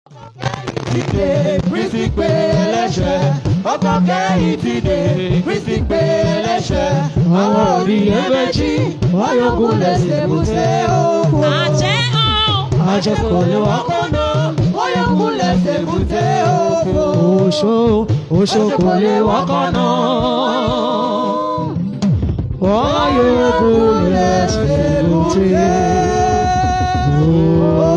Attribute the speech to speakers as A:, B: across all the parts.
A: Ti dé, Kristi pé ẹlẹ́ṣẹ̀. Ọkọ̀ kẹ́yìn ti dé, Kristi pé ẹlẹ́ṣẹ̀. Àwọn òrìyẹ méjì, wọ́n yóò gúnlẹ̀ sébùté òfo.
B: Àjẹ́ ọ̀.
A: Àjẹ́ kò lè wọ́kọ̀ náà, wọ́n yóò gúnlẹ̀ sébùté òfo.
C: Oṣó, oṣó kò lè wọ́kọ̀ náà. Wọ́n yóò gúnlẹ̀ sébùté òfo.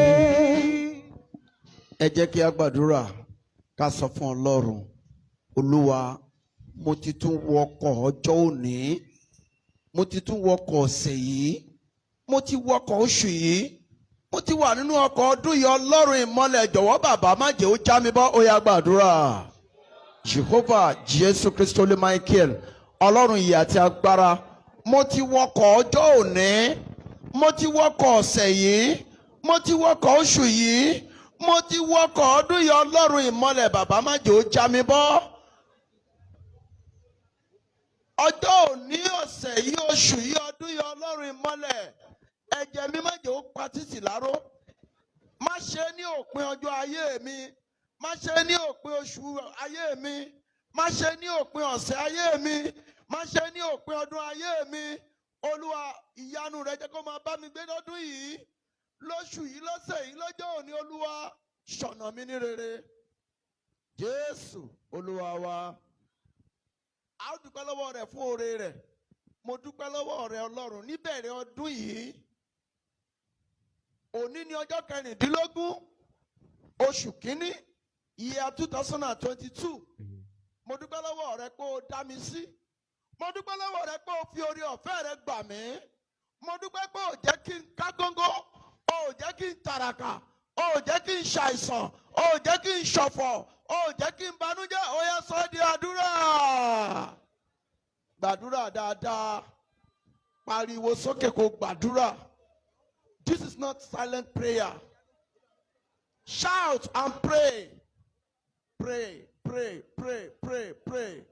A: Àmín.
D: Ẹ jẹ́ kí a gbàdúrà, ká sọ fún Ọlọ́run: Olúwa, mo ti tún wọkọ̀ ọjọ́ òní, mo ti tún wọkọ̀ ọ̀sẹ̀ yìí, mo ti wọkọ̀ oṣù yìí, mo ti wà nínú ọkọ̀ ọdún yìí. Ọlọ́run ìmọ́lẹ̀, jọ̀wọ́ bàbá, má jẹ́ ó já mi bọ́. Ó yá, gbàdúrà. Jehovah Jésù Kristo lé Michael, Ọlọ́run ìyè àti agbára, mo ti wọkọ̀ ọjọ́ òní, mo ti wọkọ̀ ọ̀sẹ̀ yìí, mo ti wọkọ̀ oṣù yìí, mo ti wọkọ̀ ọdún yìí. Ọlọ́run ìmọ́lẹ̀, bàbá, má jẹ́ ó já mi bọ́. Ọjọ́ òní, ọ̀sẹ̀ yìí, oṣù yìí, ọdún yìí, Ọlọ́run ìmọ́lẹ̀, ẹ̀jẹ̀ mi, má jẹ́ ó pa títì láró. Má ṣe ní òpin ọjọ́ ayé mi, má ṣe ní òpin oṣù ayé mi, má ṣe ní òpin ọ̀sẹ̀ ayé mi, má ṣe ní òpin ọdún ayé mi. Olúwa, ìyanu rẹ jẹ́ kó máa bá mi gbé lọ́dún yìí, lóṣù yìí, lọ́sẹ̀ yìí, lọ́jọ́ òní. Olúwa, ṣọ̀nà mi ní rere. Jésù Olúwa wa. A ó dúpẹ́ lọ́wọ́ rẹ̀ fún oore rẹ̀. Mo dúpẹ́ lọ́wọ́ rẹ̀, Ọlọ́run, níbẹ̀rẹ̀ ọdún yìí. Òní ní ọjọ́ 16, oṣù kínní, year 2022. Mo dúpẹ́ lọ́wọ́ rẹ pé o dá mi sí. Mo dúpẹ́ lọ́wọ́ rẹ pé o fi oore ọ̀fẹ́ rẹ gbà mí. Mo dúpẹ́ pé o jẹ́ kí n ká góńgó, o ò jẹ́ kí n tàràkà, o ò jẹ́ kí n ṣàìsàn, o ò jẹ́ kí n ṣọ̀fọ̀, o ò jẹ́ kí n banújẹ́. Ó yá, sọ di àdúrà. Gbàdúrà dáadáa, pariwo sókè kó gbàdúrà. This is not silent prayer. Shout and pray, pray, pray, pray, pray, pray.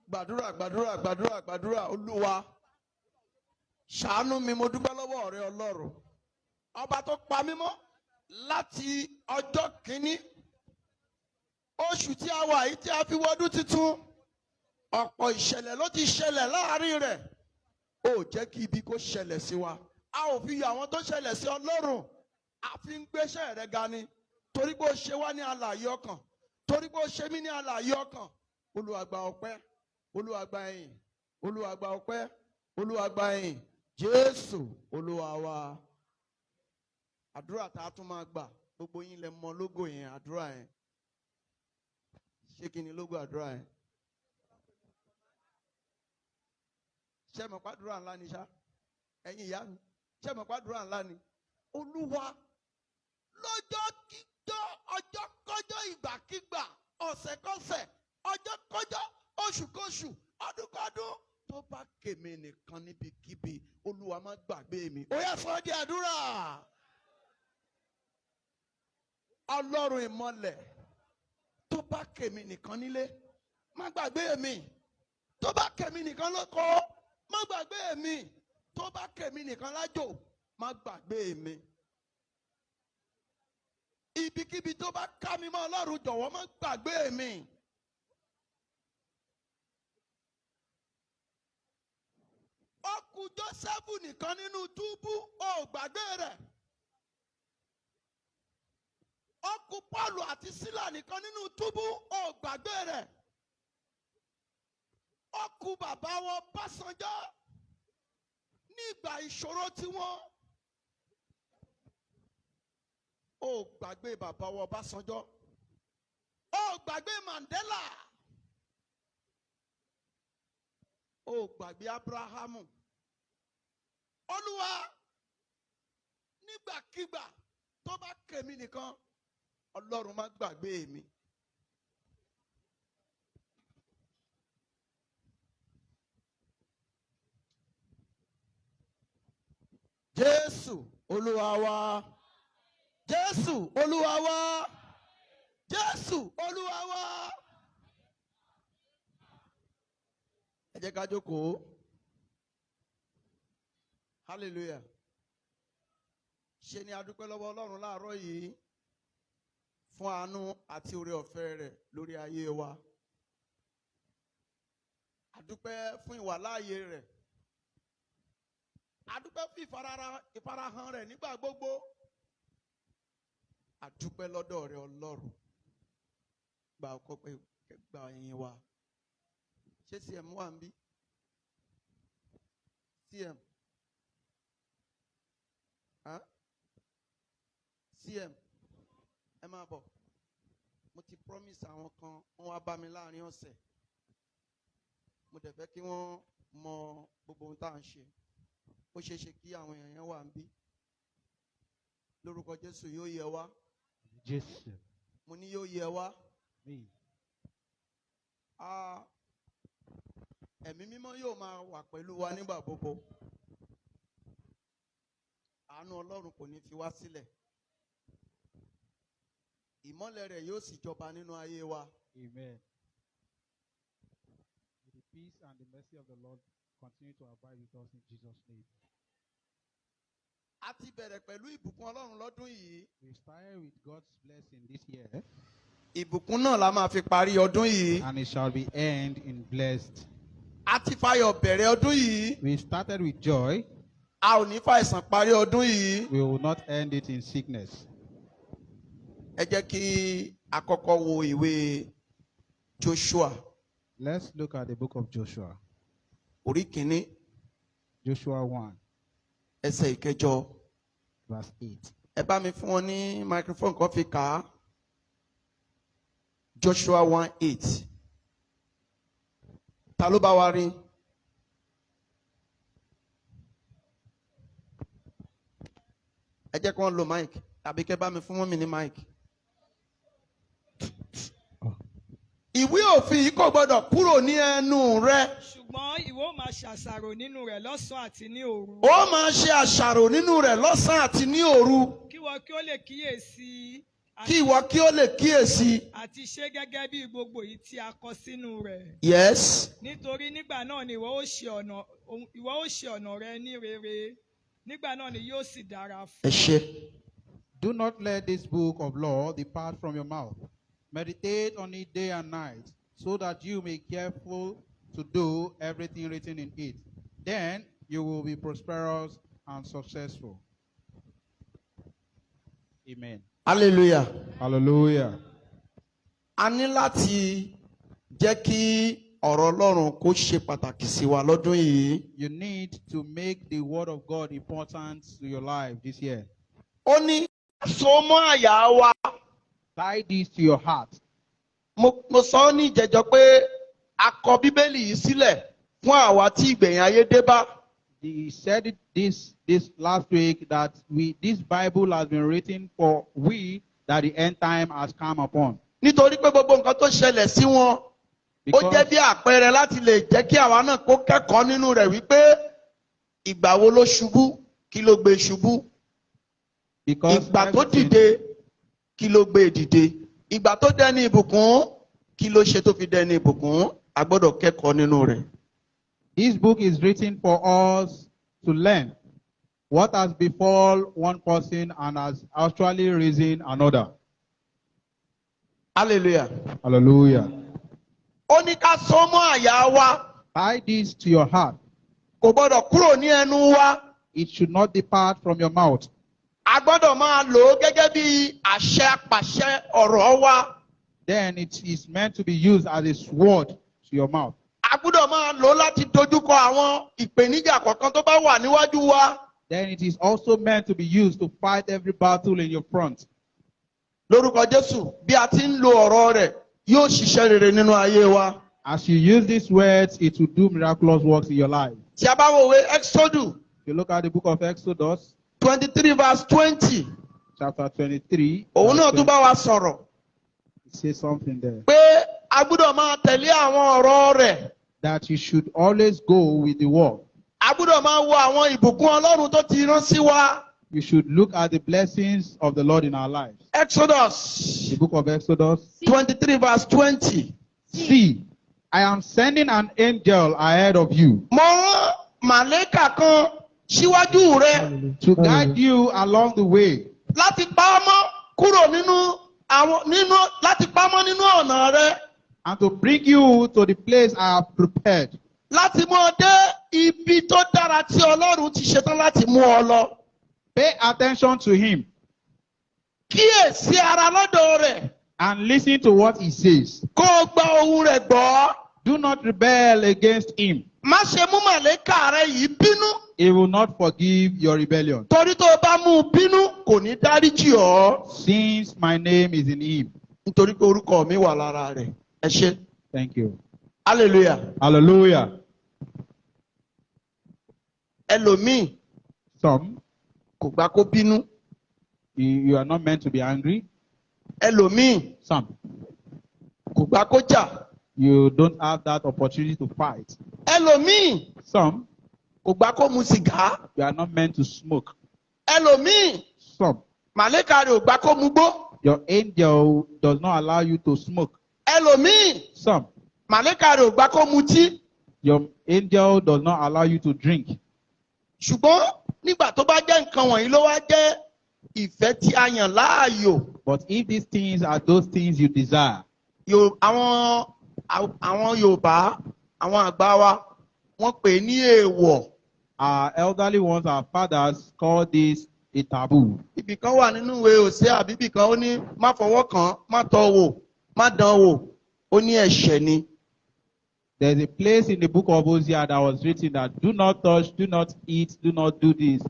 D: Gbàdúrà, gbàdúrà, gbàdúrà, gbàdúrà. Olúwa, ṣàánú mi. Mo dúpẹ́ lọ́wọ́ rẹ, Ọlọ́run ọba tó pa mí mọ́ láti ọjọ́ kìíní oṣù tí a wà yìí tí a fi wọdún tuntun. Ọ̀pọ̀ ìṣẹ̀lẹ̀ ló ti ṣẹlẹ̀ láàrin rẹ̀, ó jẹ́ kí ibi kó ṣẹlẹ̀ sí wa. A ò fi yọ àwọn tó ṣẹlẹ̀ sí Ọlọ́run, a fi ń gbéṣẹ́ rẹ̀ ga ni, torí pé ó ṣe wá ní alààyè ọkàn, torí pé ó ṣe mí ní alààyè ọkàn. Olúwa, gba ọpẹ́. Olúwa, gba ẹ̀yìn. Olúwa, gba ọpẹ́. Olúwa, gba ẹ̀yìn. Jésù Olúwa wa. Àdúrà tá a tún máa gbà, gbogbo yín lẹ mọ lógo yẹn. Àdúrà yẹn, ṣé kí ni lógo àdúrà yẹn? Ṣé mọ̀ pàdúrà ńlá ni ṣá? Ẹ̀yin ìyá mi, ṣé mọ̀ pàdúrà ńlá ni? Olúwa, lọ́jọ́ kíjọ́, ọjọ́ kọjọ́, ìgbàkígbà, ọ̀sẹ̀kọ́sẹ̀, ọjọ́ kọjọ́, oṣùkóṣù, ọdúnkọdún, tó bá kèmí nìkan níbikíbi, Olúwa, má gbàgbé mi. Ó yá, sọ di àdúrà. Ọlọ́run ìmọ̀lẹ̀, tó bá kèmí nìkan nílé, má gbàgbé mi. Tó bá kèmí nìkan lóko, má gbàgbé mi. Tó bá kèmí nìkan lájò, má gbàgbé mi. Ibikíbi tó bá ká mi mọ́, Ọlọ́run, jọ̀wọ́, má gbàgbé mi. Ó kù Jósẹ́fù nìkan nínú túbú, ó gbàgbé rẹ̀. Ó kù Pọ́ọ̀lù àti Sílà nìkan nínú túbú, ó gbàgbé rẹ̀. Ó kù bàbá wọn Básanjọ́ nígbà ìṣòro tiwọn, ó gbàgbé bàbá wọn Básanjọ́. Ó gbàgbé Mandela. Ó gbàgbé Abrahamu. Olúwa, nígbàkigbà tó bá kèmí nìkan, Ọlọ́run, má gbàgbé mi. Jésù Olúwa wa. Jésù Olúwa wa. Jésù Olúwa wa. Ẹ jẹ́ ká jókòó. Hallelujah. Ṣe ni a dúpẹ́ lọ́wọ́ Ọlọ́run láàárọ̀ yìí fún àánú àti oore ọ̀fẹ́ rẹ̀ lórí ayé wa. A dúpẹ́ fún ìwàláàyè rẹ̀. A dúpẹ́ fún ìfarahàn rẹ̀ nígbà gbogbo. A dúpẹ́ lọ́dọ̀ rẹ̀ Ọlọ́run. Gba ọkọ pé gba ẹ̀yìn wa. Ṣé CM wà ń bí? CM. Huh? CM, ẹ máa bọ̀. Mo ti promise àwọn kan, wọ́n wá bá mi láàrin ọ̀sẹ̀. Mo dẹ̀ fẹ́ kí wọ́n mọ gbogbo ohun tá à ń ṣe. Ó ṣeé ṣe kí àwọn èèyàn yẹn wà ń bí. Lórúkọ Jésù, yóò yẹ wá.
B: Jésù.
D: Mo ní yóò yẹ wá.
B: Àmín.
D: Ah, Ẹ̀mí Mímọ́ yóò máa wà pẹ̀lú wa nígbà gbogbo. Àánú Ọlọ́run kò ní fi wá sílẹ̀. Ìmọ́lẹ̀ rẹ̀ yóò sì jọba nínú ayé wa.
B: Amen. May the peace and the mercy of the Lord continue to abide with us in Jesus' name.
D: A ti bẹ̀rẹ̀ pẹ̀lú ìbùkún Ọlọ́run lọ́dún yìí.
B: We started with God's blessing this year,
D: Ìbùkún náà la máa fi parí ọdún yìí.
B: and it shall be end in blessed.
D: A ti fayọ̀ bẹ̀rẹ̀ ọdún yìí.
B: We started with joy.
D: A ò ní fàìsàn parí ọdún yìí.
B: We will not end it in sickness.
D: Ẹ jẹ́ kí a kọ́kọ́ wo ìwé Joshua
B: Let's look at the book of Joshua.
D: orí kìíní,
B: Joshua 1,
D: ẹsẹ̀ ìkẹjọ.
B: verse 8.
D: Ẹ bá mi fún wọn ní microphone kan fi kà á. Joshua 1:8. Ta ló bá wa rí? Ẹ jẹ́ kí wọ́n lo mic tàbí kẹ́ bá mi fún mummy ní mic. Ìwé òfin yìí kò gbọdọ̀ kúrò ní ẹnu rẹ.
E: Ṣùgbọ́n ìwọ ó máa ṣàṣàrò nínú rẹ̀ lọ́sàn-án àti ní òru.
D: Ó máa ṣe àṣàrò nínú rẹ̀ lọ́sàn-án àti ní òru.
E: Kí ìwọ kí ó lè kíyèsí
D: Kí ìwọ kí ó lè kíyèsí.
E: àti ṣe gẹ́gẹ́ bí gbogbo èyí tí a kọ sínú rẹ̀.
D: Yes.
E: Nítorí nígbà náà ni ìwọ ó ṣe ọ̀nà rẹ ní rere. Nígbà náà ni yóò sì dára fún.
D: Ẹ ṣe.
B: Do not let this book of law depart from your mouth. Meditate on it day and night, so that you may be careful to do everything written in it. Then you will be prosperous and successful. Amen.
D: Hallelujah.
B: Hallelujah.
D: A ní láti jẹ́ kí ọ̀rọ̀ Ọlọ́run kó ṣe pàtàkì sí wa lọ́dún yìí.
B: You need to make the word of God important to your life this year.
D: Ó ní so mọ́ àyà wa.
B: Tie this to your heart.
D: Mo sọ ọ́ ní ìjẹjọ pé a kọ Bíbélì yìí sílẹ̀ fún àwa tí ìgbẹ̀yìn ayé dé bá.
B: He said it this last week that we this Bible has been written for we that the end time has come upon.
D: Nítorí pé gbogbo nǹkan tó ṣẹlẹ̀ sí wọn, ó jẹ́ bí àpẹẹrẹ láti lè jẹ́ kí àwa náà kó kẹ́kọ̀ọ́ nínú rẹ̀ wípé ìgbà wo ló ṣubú, kí ló gbé ṣubú.
B: Because
D: Ìgbà tó dìde, kí ló gbé dìde. Ìgbà tó dẹni ìbùkún, kí ló ṣe tó fi dẹni ìbùkún? A gbọ́dọ̀ kẹ́kọ̀ọ́ nínú rẹ̀.
B: This book is written for us to learn what has befall one person and has actually risen another.
D: Hallelujah.
B: Hallelujah.
D: Ó ní ká so mọ́ àyà wa.
B: Tie this to your heart.
D: Kò gbọ́dọ̀ kúrò ní ẹnu wa.
B: It should not depart from your mouth.
D: A gbọ́dọ̀ máa lò ó gẹ́gẹ́ bí àṣẹ apàṣẹ ọ̀rọ̀ wa.
B: Then it is meant to be used as a sword to your mouth.
D: A gbọ́dọ̀ máa lò ó láti dojúkọ àwọn ìpèníjà kọ̀ọ̀kan tó bá wà níwájú wa.
B: Then it is also meant to be used to fight every battle in your front.
D: Lórúkọ Jésù, bí a ti ń lo ọ̀rọ̀ rẹ̀, yóò ṣiṣẹ́ rere nínú ayé wa.
B: As you use these words, it will do miraculous works in your life.
D: Tí a bá wo ìwé Exodus
B: If you look at the book of Exodus,
D: 23 verse 20,
B: chapter 23,
D: òun náà
B: verse
D: tún bá wa sọ̀rọ̀
B: 20, it says something there.
D: pé a gbọ́dọ̀ máa tẹ̀lé àwọn ọ̀rọ̀ rẹ̀.
B: That you should always go with the word.
D: A gbọ́dọ̀ máa wo àwọn ìbùkún Ọlọ́run tó ti rán sí wa.
B: We should look at the blessings of the Lord in our lives.
D: Exodus
B: The book of Exodus.
D: 23 verse 20.
B: See, I am sending an angel ahead of you
D: Mo rán màlẹ́kà kan síwájú rẹ
B: to guide you along the way
D: láti pa ọ́ mọ́ kúrò nínú àwọn nínú láti pa ọ́ mọ́ nínú ọ̀nà rẹ
B: and to bring you to the place I have prepared.
D: láti mú ọ dé ibi tó dára tí Ọlọ́run ti ṣetán láti mú ọ lọ.
B: Pay attention to him
D: Kíyèsí ara lọ́dọ̀ rẹ̀
B: and listen to what he says.
D: kó o gba ohùn rẹ̀ gbọ́.
B: Do not rebel against him.
D: Má ṣe mú màlẹ́kà rẹ yìí bínú
B: He will not forgive your rebellion,
D: torí tó o bá mú un bínú kò ní dáríjì ọ́.
B: since my name is in him.
D: Nítorí pé orúkọ mi wà lára rẹ̀. Ẹ ṣé.
B: Thank you.
D: Hallelujah.
B: Hallelujah.
D: Ẹlòmíì
B: Some,
D: kò gbà kó bínú.
B: you are not meant to be angry.
D: Ẹlòmíì
B: Some,
D: kò gbà kó jà.
B: you don't have that opportunity to fight.
D: Ẹlòmíì
B: Some,
D: kò gbà kó mu sìgá.
B: you are not meant to smoke.
D: Ẹlòmíì
B: Some,
D: màlẹ́kà rẹ̀ ò gbà kó mugbó.
B: your angel does not allow you to smoke.
D: Ẹlòmíì
B: Some,
D: màlẹ́kà rẹ̀ ò gbà kó mutí.
B: your angel does not allow you to drink.
D: Ṣùgbọ́n nígbà tó bá jẹ́ nǹkan wọ̀nyí ló wá jẹ́ ìfẹ́ tí a yàn láàyò.
B: But if these things are those things you desire,
D: Àwọn Yorùbá, àwọn àgbà wa, wọ́n pè é ní èèwọ̀.
B: Our elderly ones, our fathers, call this a taboo.
D: Ibì kan wà nínú ìwé Hòséà àbí ibì kan ó ní má fọwọ́ kàn án, má tọ́ wò, má dán wò, ó ní ẹ̀ṣẹ̀ ni.
B: There's a place in the book of Hosea that was written that do not touch, do not eat, do not do this.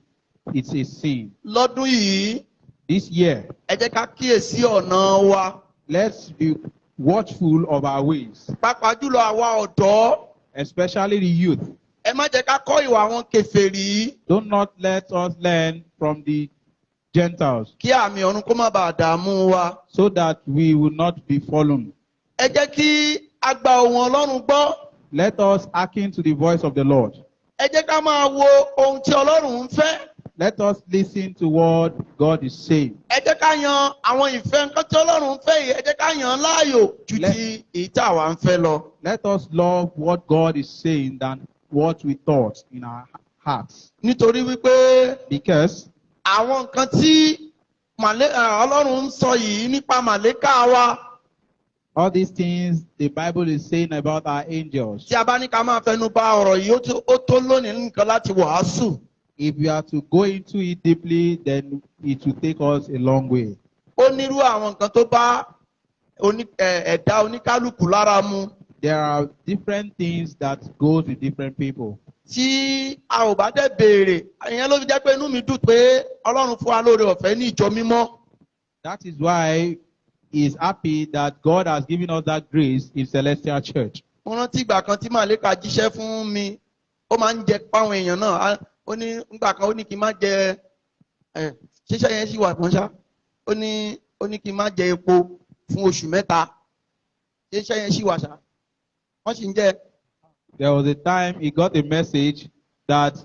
B: It's a sin.
D: Lọ́dún yìí,
B: This year,
D: ẹ jẹ́ ká kíyèsí ọ̀nà wa,
B: let's be watchful of our ways,
D: pàápàá jùlọ àwa ọ̀dọ́.
B: Especially the youth.
D: Ẹ má jẹ́ ká kọ́ ìwà àwọn kèfèrí
B: Do not let us learn from the Gentiles
D: kí àmì ọ̀run kó má bàa dààmú wa.
B: so that we will not be fallen.
D: Ẹ jẹ́ kí a gba ohùn Ọlọ́run gbọ́.
B: Let us hearken to the voice of the Lord.
D: Ẹ jẹ́ ká máa wo ohun tí Ọlọ́run ń fẹ́.
B: Let us listen to what God is saying.
D: Ẹ jẹ́ ká yan àwọn ìfẹ́ nǹkan tí Ọlọ́run ń fẹ́ yìí, ẹ jẹ́ ká yan án láàyò ju ti èyí tí àwa ń fẹ́ lọ.
B: Let us love what God is saying than what we thought in our hearts.
D: Nítorí wípé
B: Because
D: àwọn nǹkan tí Ọlọ́run ń sọ yìí nípa màlẹ́kà wa,
B: all these things the Bible is saying about our angels,
D: tí a bá ní ká máa fẹnu bà ọ̀rọ̀ yìí, ó tó lónìí nǹkan láti wàásù.
B: If we are to go into it deeply, then it will take us a long way.
D: Ó nírú àwọn nǹkan tó bá ẹ̀dá oníkálukú lára mu.
B: There are different things that go to different people.
D: Tí a ò bá dẹ̀ béèrè, ìyẹn ló fi jẹ́ pé inú mi dùn pé Ọlọ́run fún wa lóore ọ̀fẹ́ ní ìjọ mímọ́.
B: That is why he is happy that God has given us that grace in Celestial Church.
D: Mo rántí ìgbà kan tí màlẹ́kà jíṣẹ́ fún mi, ó máa ń jẹ páwọn èèyàn náà. Ó ní ìgbà kan ó ní kí n má jẹ ẹ ṣíṣe yẹn sì wà fún ṣá. Ó ní kí n má jẹ epo fún oṣù 3. Ṣíṣe yẹn sì wà ṣá. Wọ́n sì ń jẹ.
B: There was a time he got a message that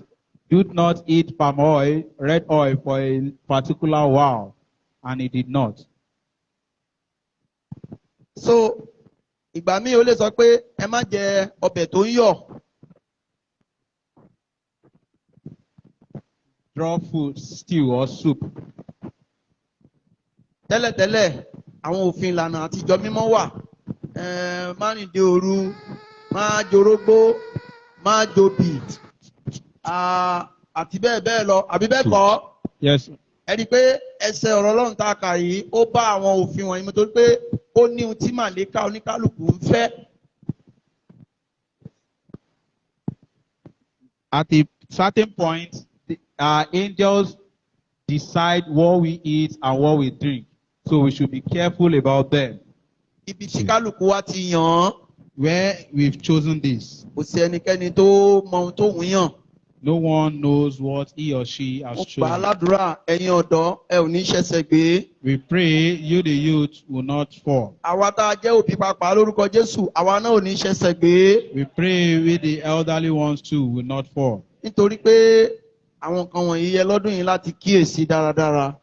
B: do not eat palm oil, red oil for a particular while, and he did not.
D: So ìgbà míì ó lè sọ pé ẹ má jẹ ọbẹ̀ tó ń yọ̀.
B: Draw food, stew or soup.
D: Tẹ́lẹ̀tẹ́lẹ̀ àwọn òfin ìlànà àtijọ́ mímọ́ wà. Má rìn dé òru, má jorógbó, má jobì, àti bẹ́ẹ̀ bẹ́ẹ̀ lọ, àbí bẹ́ẹ̀ kọ́?
B: Yes.
D: Ẹ rí i pé ẹsẹ̀ ọ̀rọ̀ Ọlọ́run tá a kà yìí ó bá àwọn òfin wọ̀nyí mu torí pé ó ní ohun tí màlẹ́kà oníkálukú ń fẹ́.
B: At a certain point, our angels decide what we eat and what we drink. So we should be careful about them.
D: Ibi tí kálukú wa ti yàn án,
B: Where we've chosen this,
D: kò sí ẹnikẹ́ni tó mọ ohun tó ń yàn.
B: No one knows what he or she has
D: Mo gbà á
B: chosen.
D: ládùúrà, ẹ̀yin ọ̀dọ́, ẹ ò ní ṣẹ̀ṣẹ̀ gbé.
B: We pray you, the youth, will not fall.
D: Àwa tá a jẹ́ òbí pàápàá, lórúkọ Jésù, àwa náà ò ní ṣẹ̀ṣẹ̀ gbé.
B: We pray we, the elderly ones, too, will not fall.
D: Nítorí pé Àwọn nǹkan wọ̀nyí yẹ lọ́dún yìí láti kíyèsí dáradára.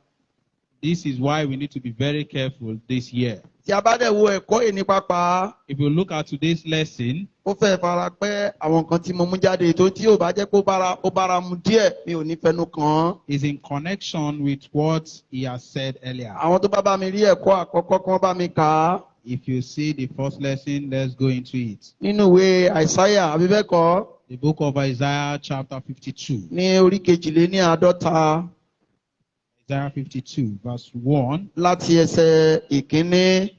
B: This is why we need to be very careful this year.
D: Tí a bá dẹ̀ wo ẹ̀kọ́ yìí ní pápá,
B: If you look at today's lesson,
D: ó fẹ́ fara pẹ́ àwọn nǹkan tí mo mú jáde tó tí ò bá jẹ́ pé ó bára mu díẹ̀, mi ò ní fẹnu kàn án.
B: Is in connection with what he has said earlier.
D: Àwọn tó bá bá mi rí ẹ̀kọ́ àkọ́kọ́ kí wọ́n bá mi kà á.
B: If you see the first lesson, let's go into it.
D: Nínú ìwé Àìsáyà, àbí bẹ́ẹ̀ kọ́?
B: The book of Isaiah, chapter 52.
D: Ní orí 52.
B: Isaiah 52, verse 1.
D: Láti ẹsẹ̀ ìkíní.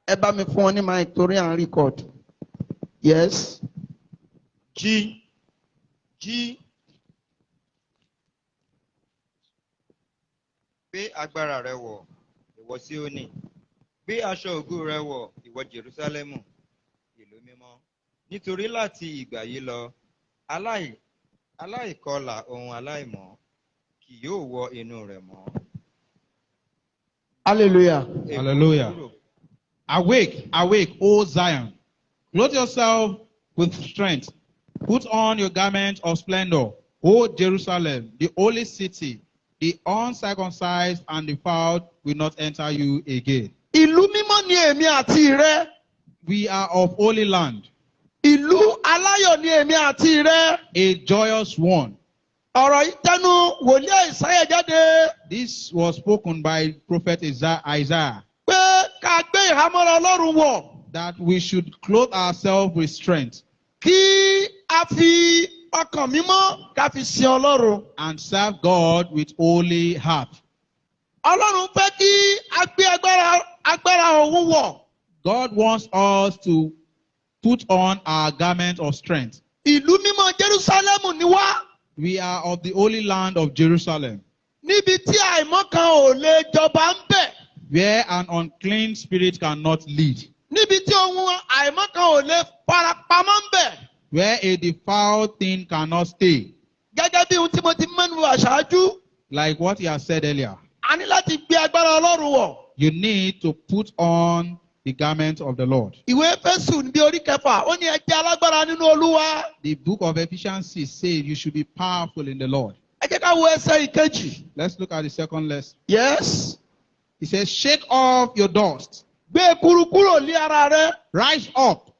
D: Ẹ bá mi fún ọ ní mic torí à ń record. Yes.
F: Jí, jí, gbé agbára rẹ wọ̀, ìwọ Síónì, gbé aṣọ ògo rẹ wọ̀, ìwọ Jerúsálẹ́mù, ìlú mímọ́, nítorí láti ìgbà yìí lọ aláìkọlà ohun aláìmọ́ kì yóò wọ inú rẹ̀ mọ́.
D: Hallelujah.
F: Èkó
B: Hallelujah.
F: kúrò.
B: Awake, awake, O Zion. Clothe yourself with strength. Put on your garment of splendor, O Jerusalem, the holy city. The uncircumcised and defiled will not enter you again.
D: Ìlú mímọ́ ni èmi àti rẹ.
B: We are of holy land,
D: Ìlú aláyọ̀ ni èmi àti rẹ.
B: A joyous one.
D: Ọ̀rọ̀ yìí tẹnu wòlíì Àìsáyà jáde
B: This was spoken by Prophet Isaiah
D: pé ká gbé ìhámọ́ra Ọlọ́run wọ̀,
B: that we should clothe ourselves with strength
D: kí a fi ọkàn mímọ́ ká fi sin Ọlọ́run.
B: And serve God with holy heart.
D: Ọlọ́run fẹ́ kí a gbé agbára òun wọ̀.
B: God wants us to put on our garment of strength.
D: Ìlú mímọ́ Jerúsálẹ́mù ni wá.
B: We are of the holy land of Jerusalem,
D: Níbi tí àìmọ́ kan ò lè jọba ń bẹ̀.
B: Where an unclean spirit cannot lead,
D: Níbi tí ohun àìmọ́ kan ò lè farapamọ́ ń bẹ̀.
B: Where a defiled thing cannot stay.
D: Gẹ́gẹ́ bí ohun tí mo ti mẹ́nu bà ṣáájú,
B: Like what he has said earlier,
D: a ní láti gbé agbára Ọlọ́run wọ̀.
B: You need to put on the garment of the Lord.
D: Ìwé Éfésù ní orí kẹfà, ó ní ẹ jẹ́ alágbára nínú Olúwa.
B: The book of Ephesians 6 says you should be powerful in the Lord.
D: Ẹ jẹ́ ká wo ẹsẹ̀ ìkejì.
B: Let's look at the second lesson.
D: Yes.
B: He says, "Shake off your dust,
D: Gbé ekuru kúrò ní ara rẹ.
B: Rise up,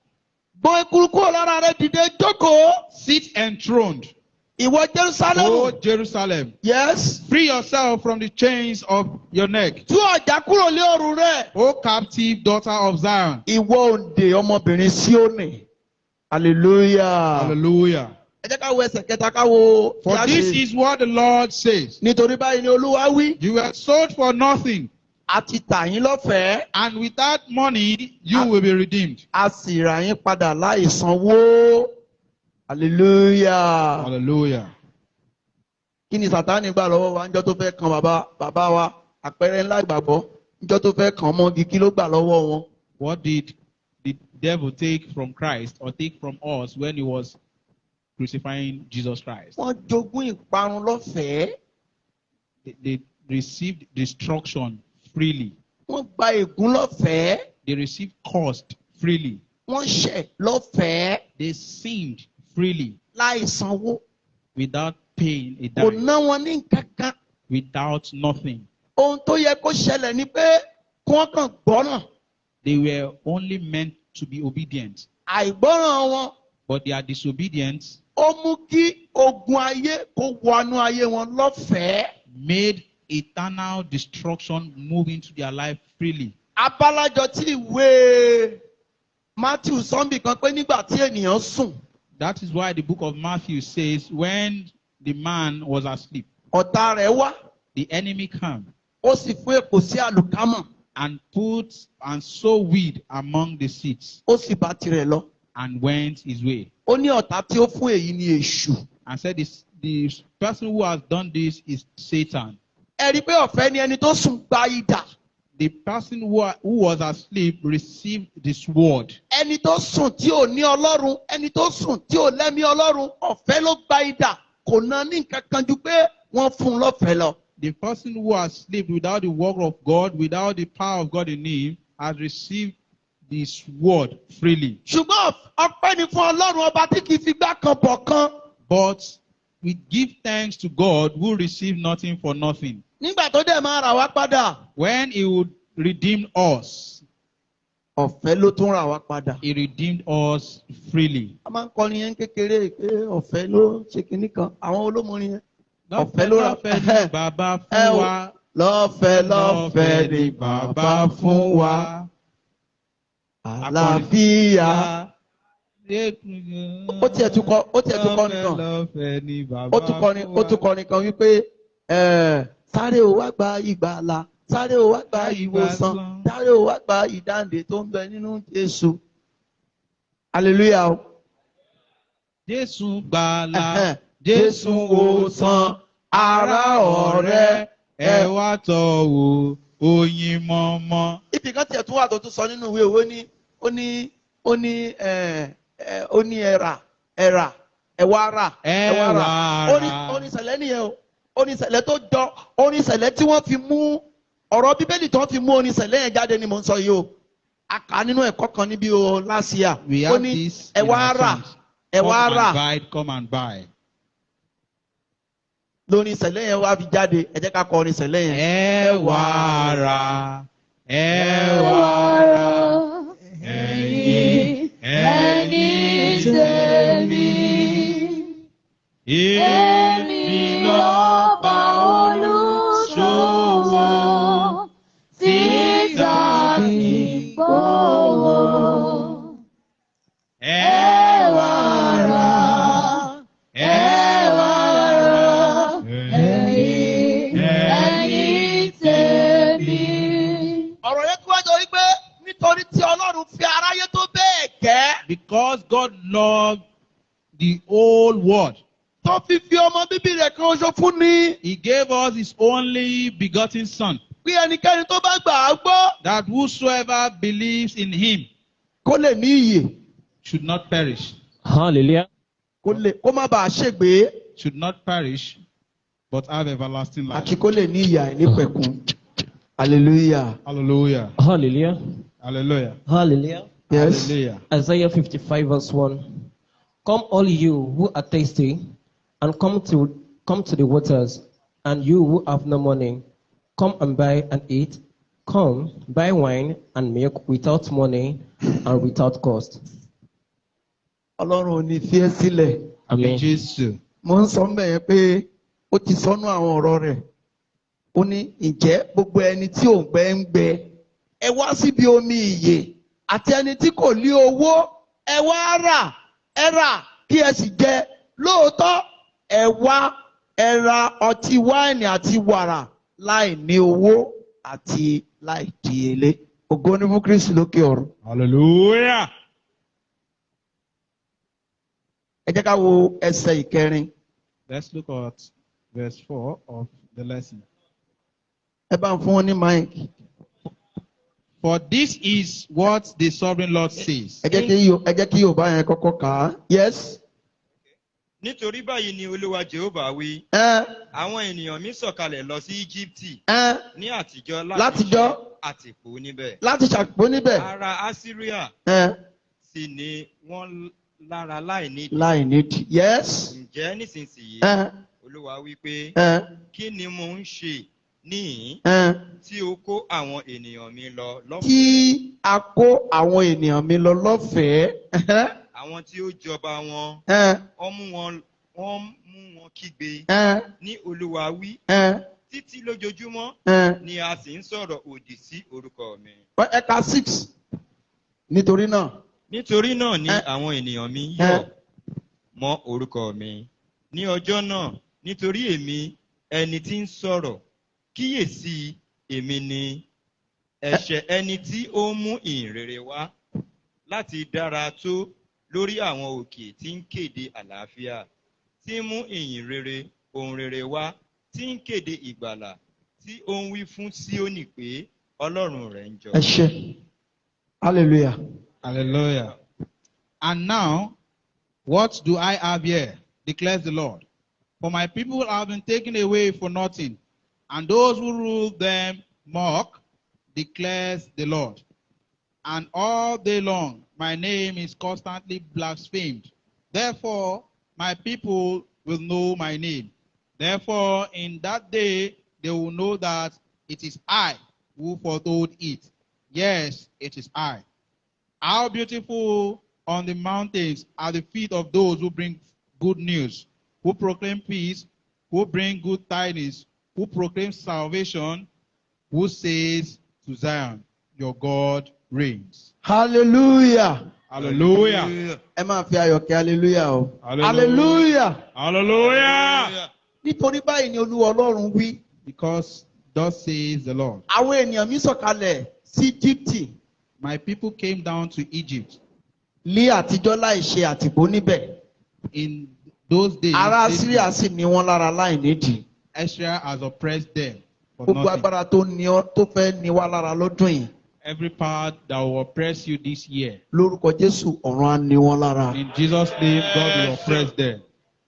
D: Gbọ́n ekuru kúrò lára rẹ, dìde jókòó.
B: Sit enthroned,
D: Ìwọ Jerusalem.
B: O Jerusalem.
D: Yes.
B: Free yourself from the chains of your neck,
D: Tú ọ̀já kúrò lé ọrùn rẹ.
B: O captive daughter of Zion."
D: Ìwọ òǹdè ọmọbìnrin Síónì. Hallelujah.
B: Hallelujah.
D: Ẹ jẹ́ ká wo ẹsẹ̀ kẹta ká wo.
B: For this is what the Lord says.
D: Nítorí báyìí ni Olúwa wí.
B: You were sold for nothing,
D: A ti tà yín lọ́fẹ̀ẹ́.
B: And without money you will be redeemed.
D: A sì rà yín padà láì sanwó. Hallelujah.
B: Hallelujah.
D: Kí ni Sàtánì gbà lọ́wọ́ wa níjọ́ tó fẹ́ kan bàbá wa, àpẹẹrẹ ńlá ìgbàgbọ́, níjọ́ tó fẹ́ kàn mọ́gi, kí ló gbà lọ́wọ́ wọn?
B: What did the devil take from Christ or take from us when he was crucifying Jesus Christ?
D: Wọ́n jogún ìparun lọ́fẹ̀ẹ́.
B: They received destruction freely.
D: Wọ́n gba ègún lọ́fẹ̀ẹ́.
B: They received cost freely.
D: Wọ́n ṣẹ̀ lọ́fẹ̀ẹ́.
B: They sinned freely
D: Láì sanwó.
B: Without paying a
D: Kò
B: dime,
D: ná wọn ní nǹkan kan.
B: Without nothing.
D: Ohun tó yẹ kó ṣẹlẹ̀ ni pé kí wọ́n kàn gbọ́ràn.
B: They were only meant to be obedient,
D: Àìgbọ́ràn wọn,
B: but their disobedience
D: ó mú kí ogun ayé kó wọnú ayé wọn lọ́fẹ̀ẹ́.
B: Made eternal destruction move into their life freely.
D: Abálájọ tí ìwé Matthew sọ́nbì kan pé nígbà tí ènìyàn sùn,
B: That is why the book of Matthew says, when the man was asleep,
D: ọ̀tá rẹ̀ wá,
B: the enemy came
D: ó sì fún èpò sí àlùkámọ̀,
B: and put and sow weed among the seeds
D: ó sì bá tirẹ̀ lọ.
B: And went his way.
D: Ó ní ọ̀tá tí ó fún èyí ní èṣù.
B: And said, this, the person who has done this is Satan.
D: Ẹ rí i pé ọ̀fẹ́ ni ẹni tó sùn gba idà.
B: The person who was asleep received the sword.
D: Ẹni tó sùn tí ò ní Ọlọ́run, ẹni tó sùn tí ò lẹ́mí Ọlọ́run, ọ̀fẹ́ ló gba idà, kò ná ní nǹkan kan ju pé wọ́n fún un lọ́fẹ̀ẹ́ lọ.
B: The person who has slept without the work of God, without the power of God in him, has received the sword freely.
D: Ṣùgbọ́n ọpẹ́ ni fún Ọlọ́run ọba tí kì í fi gbá kan bọ̀ kan.
B: But we give thanks to God who received nothing for nothing.
D: Nígbà tó dẹ̀ máa rà wá padà,
B: When he would redeem us,
D: ọ̀fẹ́ ló tún rà wá padà.
B: He redeemed us freely.
D: A máa ń kọrin yẹn kékeré pé ọ̀fẹ́ ló ṣe kinní kan, àwọn olómọrin yẹn. Ọ̀fẹ́ ló rà.
B: Lọ́fẹ̀ẹ́ ni bàbá fún wa.
D: Lọ́fẹ̀ẹ́ lọ́fẹ̀ẹ́ ni bàbá fún wa. Àlàáfíà. Ó tiẹ̀ tún kọ nìkan.
B: Lọ́fẹ̀ẹ́ ni bàbá
D: Ó tún kọrin
B: fún
D: ó
B: wa.
D: Tún kọrin kan wípé sáré o wá gba ìgbàlà, sáré o wá gba ìwòsàn, sáré o wá gba ìdáǹdè tó ń bẹ nínú Jésù. Hallelujah o.
B: Jésù gbàlà.
D: Jésù wòsàn ará ọ̀rẹ́.
B: Ẹ wá tọ́ wò oyin mọ́mọ́.
D: Ibì kan tiẹ̀ tún wà tó tún sọ nínú ìwé òwe ní ó ní ẹ ẹ ó ní ẹ rà, ẹ rà, ẹ wá rà, ẹ wá rà.
B: Ẹ wá
D: Ó ní
B: rà.
D: Ó ní ìṣẹ̀lẹ̀ nìyẹn o. Ó ní ìṣẹ̀lẹ̀ tó jọ, ó ní ìṣẹ̀lẹ̀ tí wọ́n fi mú ọ̀rọ̀ Bíbélì tó fi mú oníṣẹ̀lẹ̀ yẹn jáde ni mò ń sọ yìí o. A kà á nínú ẹ̀kọ́ kan níbí o last year.
B: We
D: Ó
B: have
D: ní
B: this
D: ẹ
B: in
D: wá
B: our
D: rà,
B: songs.
D: ẹ wá
B: Come
D: rà
B: and buy, come and buy.
D: Lórí ìṣẹ̀lẹ̀ yẹn wá fi jáde. Ẹ jẹ́ ká kọ orin ìṣẹ̀lẹ̀ yẹn.
B: Ẹ wá rà, ẹ wá rà, ẹ̀yin
A: Ẹni tèmi,
B: èmi
A: lọ́ba olùṣòwò títà ìgbòho.
B: Ẹ wá rà, ẹ wá rà,
A: Ẹ̀yin ẹni tèmi.
D: Ọ̀rọ̀ yẹn tí wọ́n jọ wípé nítorí tí Ọlọ́run fi aráyé tó bẹ́ẹ̀ gẹ́,
B: Because God loved the whole world,
D: tó fi ọmọ bíbí rẹ̀ kan ṣoṣo fún ni,
B: He gave us His only begotten Son,
D: pé ẹnikẹ́ni tó bá gbà á gbọ́
B: that whosoever believes in Him
D: kó lè ní ìyè,
B: should not perish,
C: Hallelujah.
D: kó lè kó má bàa ṣègbé,
B: should not perish, but have everlasting life.
D: àti kó lè ní ìyè àìnípẹ̀kun. Hallelujah.
B: Hallelujah.
C: Hallelujah.
B: Hallelujah.
C: Hallelujah.
D: Yes.
B: Hallelujah.
C: Isaiah 55 verse 1. Come all you who are thirsty, and come to the waters, and you who have no money, come and buy and eat. Come, buy wine and milk without money and without cost.
D: Ọlọ́run ò ní fi ẹ́ sílẹ̀.
C: Amen.
B: Jésù.
D: Mo ń sọ mbẹ̀ yẹn pé ó ti sọnú àwọn ọ̀rọ̀ rẹ̀. Ó ní, ǹjẹ́ gbogbo ẹni tí òǹgbẹ ń gbẹ, ẹ wá síbi omi ìyè, àti ẹni tí kò ní owó, ẹ wá rà, ẹ rà kí ẹ sì jẹ. Lóòótọ́, ẹ wá, ẹ ra ọtí wáìnì àti wàrà láì ní owó àti láì díyelé. Ògo ni fún Kristi lókè ọ̀run.
B: Hallelujah.
D: Ẹ jẹ́ ká wo ẹsẹ̀ ìkẹrin.
B: Let's look at verse 4 of the lesson.
D: Ẹ bá ń fún wọn ní mic.
B: For this is what the sovereign Lord says.
D: Ẹ jẹ́ kí Yorùbá yẹn kọ́kọ́ kà á. Yes.
F: Nítorí báyìí ni Olúwa Jehova wí,
D: Ẹ
F: àwọn ènìyàn mi sọ̀kalẹ̀ lọ sí Íjíbítì
D: ẹ
F: ní àtijọ́ láti
D: Látijọ́.
F: ṣe àtìpó níbẹ̀.
D: Láti ṣàpò níbẹ̀.
F: Ará Asiria
D: Ẹ
F: sì ni wọ́n lára láì nídìí.
D: Láì nídìí. Yes.
F: Ǹjẹ́ nísinsìnyí,
D: Ẹ
F: Olúwa wí pé,
D: ẹ
F: kí ni mo ń ṣe níhìn
D: ẹ
F: tí ó kó àwọn ènìyàn mi lọ lọ́fẹ̀ẹ́,
D: Tí a kó àwọn ènìyàn mi lọ lọ́fẹ̀ẹ́.
F: àwọn tí ó jọba wọn,
D: Ẹ
F: wọ́n mú wọn kígbe
D: ẹ
F: ní Olúwa wí,
D: ẹ
F: títí lójoojúmọ́
D: ẹ
F: ni a sì ń sọ̀rọ̀ òdì sí orúkọ mi.
D: Ẹ̀ka 6. Nítorí náà.
F: Nítorí náà ni
D: Ẹ.
F: àwọn ènìyàn mi
D: Ẹ.
F: yọ̀ mọ́ orúkọ mi ní ọjọ́ náà, nítorí èmi ẹni tí ń sọ̀rọ̀, kíyèsí, èmi ni ẹ̀ṣẹ̀ ẹni tí ó mú ìhìn rere wá láti dára tó lórí àwọn òkè, tí ń kéde àlàáfíà, tí ń mú ìyìn rere ohun rere wá, tí ń kéde ìgbàlà, tí ó ń wí fún Síónì pé, Ọlọ́run rẹ̀ ń jọba.
D: Ẹ ṣé. Hallelujah.
B: Hallelujah. And now, what do I have here? Declares the Lord. For my people have been taken away for nothing, and those who rule them mock, declares the Lord. And all day long, my name is constantly blasphemed. Therefore, my people will know my name. Therefore, in that day, they will know that it is I who foretold it. Yes, it is I. How beautiful on the mountains are the feet of those who bring good news, who proclaim peace, who bring good tidings, who proclaim salvation, who says to Zion, "Your God reigns."
D: Hallelujah.
B: Hallelujah.
D: Ẹ máa fi ayọ̀ kí hallelujah o.
B: Hallelujah.
D: Hallelujah.
B: Hallelujah.
D: Nítorí báyìí ni Olúwa Ọlọ́run wí.
B: Because thus says the Lord,
D: Àwọn ènìyàn mi sọ̀kalẹ̀ sí Íjíbítì
B: my people came down to Egypt
D: ní àtijọ́ láì ṣe àtìpó níbẹ̀.
B: in those days.
D: Ará Síríà sì ní wọ́n lára láì nídìí.
B: Assyria has oppressed them for
D: Gbogbo
B: nothing.
D: agbára tó ní ọ tó fẹ́ ní wá lára lọ́dún yìí.
B: Every power that will oppress you this year,
D: Lórúkọ Jésù, ọ̀run á ní wọ́n lára.
B: in Jesus' name, God will oppress them.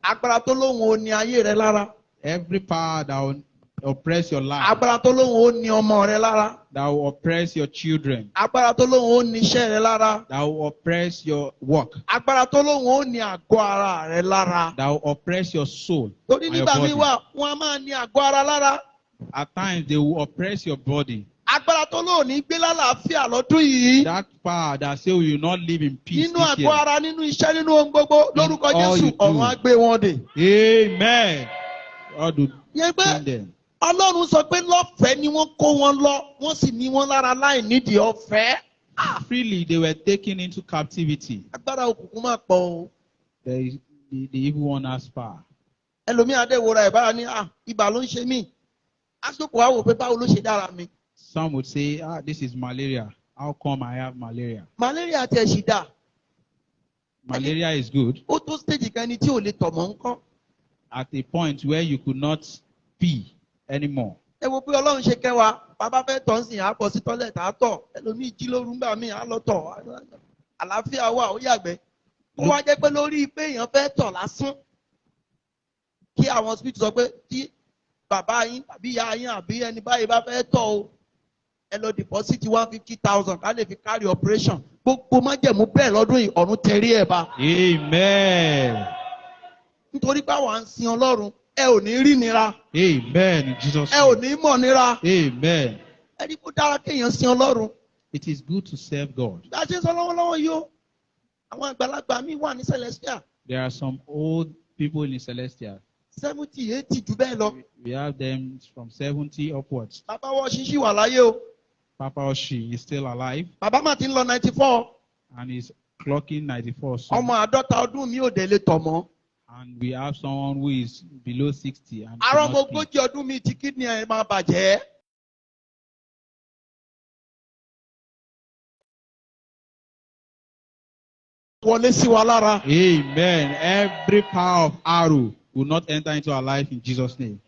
D: Agbára tó lóhun ó ní ayé rẹ lára.
B: Every power that will oppress your life,
D: Agbára tó lóhun ó ní ọmọ rẹ lára.
B: that will oppress your children,
D: Agbára tó lóhun ó ní iṣẹ́ rẹ lára.
B: that will oppress your work,
D: Agbára tó lóhun ó ní àgọ́ ara rẹ lára.
B: that will oppress your soul
D: Torí
B: and your
D: nígbà míì
B: body.
D: wà, wọ́n á máa ní àgọ́ ara lára.
B: At times, they will oppress your body.
D: Agbára tó lóhun ní gbé lálàáfíà lọ́dún yìí.
B: That power that say we will not live in peace
D: Nínú
B: this
D: àgọ́
B: year.
D: ara, nínú iṣẹ́, nínú ohun gbogbo, lórúkọ
B: all
D: Jésù,
B: you do.
D: ọ̀run á gbé wọn dè.
B: Amen. God will
D: Yẹn pé
B: send them.
D: Ọlọ́run sọ pé lọ́fẹ̀ẹ́ ni wọ́n kó wọn lọ, wọ́n sì ní wọn lára láì nídìí ọ̀fẹ́.
B: Freely they were taken into captivity.
D: Agbára òkùnkùn máa pọ̀ o.
B: There is, the evil one has power.
D: Ẹlòmíì adéwòra ìbára ní, "Ah, ibà ló ń ṣe mí." Aṣọ́kò wa wò pé báwo ló ṣe dára mi.
B: Some would say, "Ah, this is malaria. How come I have malaria?"
D: Malaria tiẹ̀ ṣì dà.
B: Malaria is good
D: Ó tó stage kan, ẹni tí ò lè tọ̀ mọ́ ń kọ́.
B: at a point where you could not pee anymore.
D: Ẹ wo bí Ọlọ́run ṣe kẹ́ wa, bàbá fẹ́ tọ̀ ń sìn, á bọ̀ sí toilet, á tọ̀. Ẹlòmíì jí lóru ńgbà míì, á lọ tọ̀. Àlàáfíà wà, ó yàgbẹ́. Ó wá jẹ́ pé lórí pé èèyàn fẹ́ tọ̀ lásán, kí àwọn hospital sọ pé tí bàbá yín àbí ìyá yín àbí ẹni báyìí bá fẹ́ tọ̀ o, ẹ lọ deposit 150,000 ká lè fi carry operation. Gbogbo májẹ̀mú bẹ́ẹ̀ lọ́dún yìí, ọ̀run tẹrí ẹ̀ ba.
B: Amen.
D: Nítorí pé àwọn à ń sin Ọlọ́run, ẹ ò ní rí nira.
B: Amen. In Jesus'
D: Ẹ ò
B: name.
D: ní mọ̀ nira.
B: Amen.
D: Ẹ rí kó dára kéèyàn sin Ọlọ́run.
B: It is good to serve God.
D: Bí a ṣe ń sọ lọ́wọ́lọ́wọ́ yìí o, àwọn àgbàlagbà míì wà ní Celestial,
B: There are some old people in Celestia.
D: 70, 80, jù bẹ́ẹ̀ lọ.
B: We have them from 70 upwards.
D: Bàbá wọ́n ṣíṣì wà láyé o.
B: Papa Oshi is still alive
D: Bàbá mà ti ń lọ 94.
B: and is clocking 94 soon.
D: Ọmọ 50 ọdún mi ò dé lè tọ̀ mọ́.
B: And we have someone who is below 60 and
D: Ará ọmọ
B: cannot pee.
D: 40 ọdún mi tí kidney ẹ̀ máa bàjẹ́. Wọlé sí wa lára.
B: Amen. Every power of arrow will not enter into our life in Jesus' name.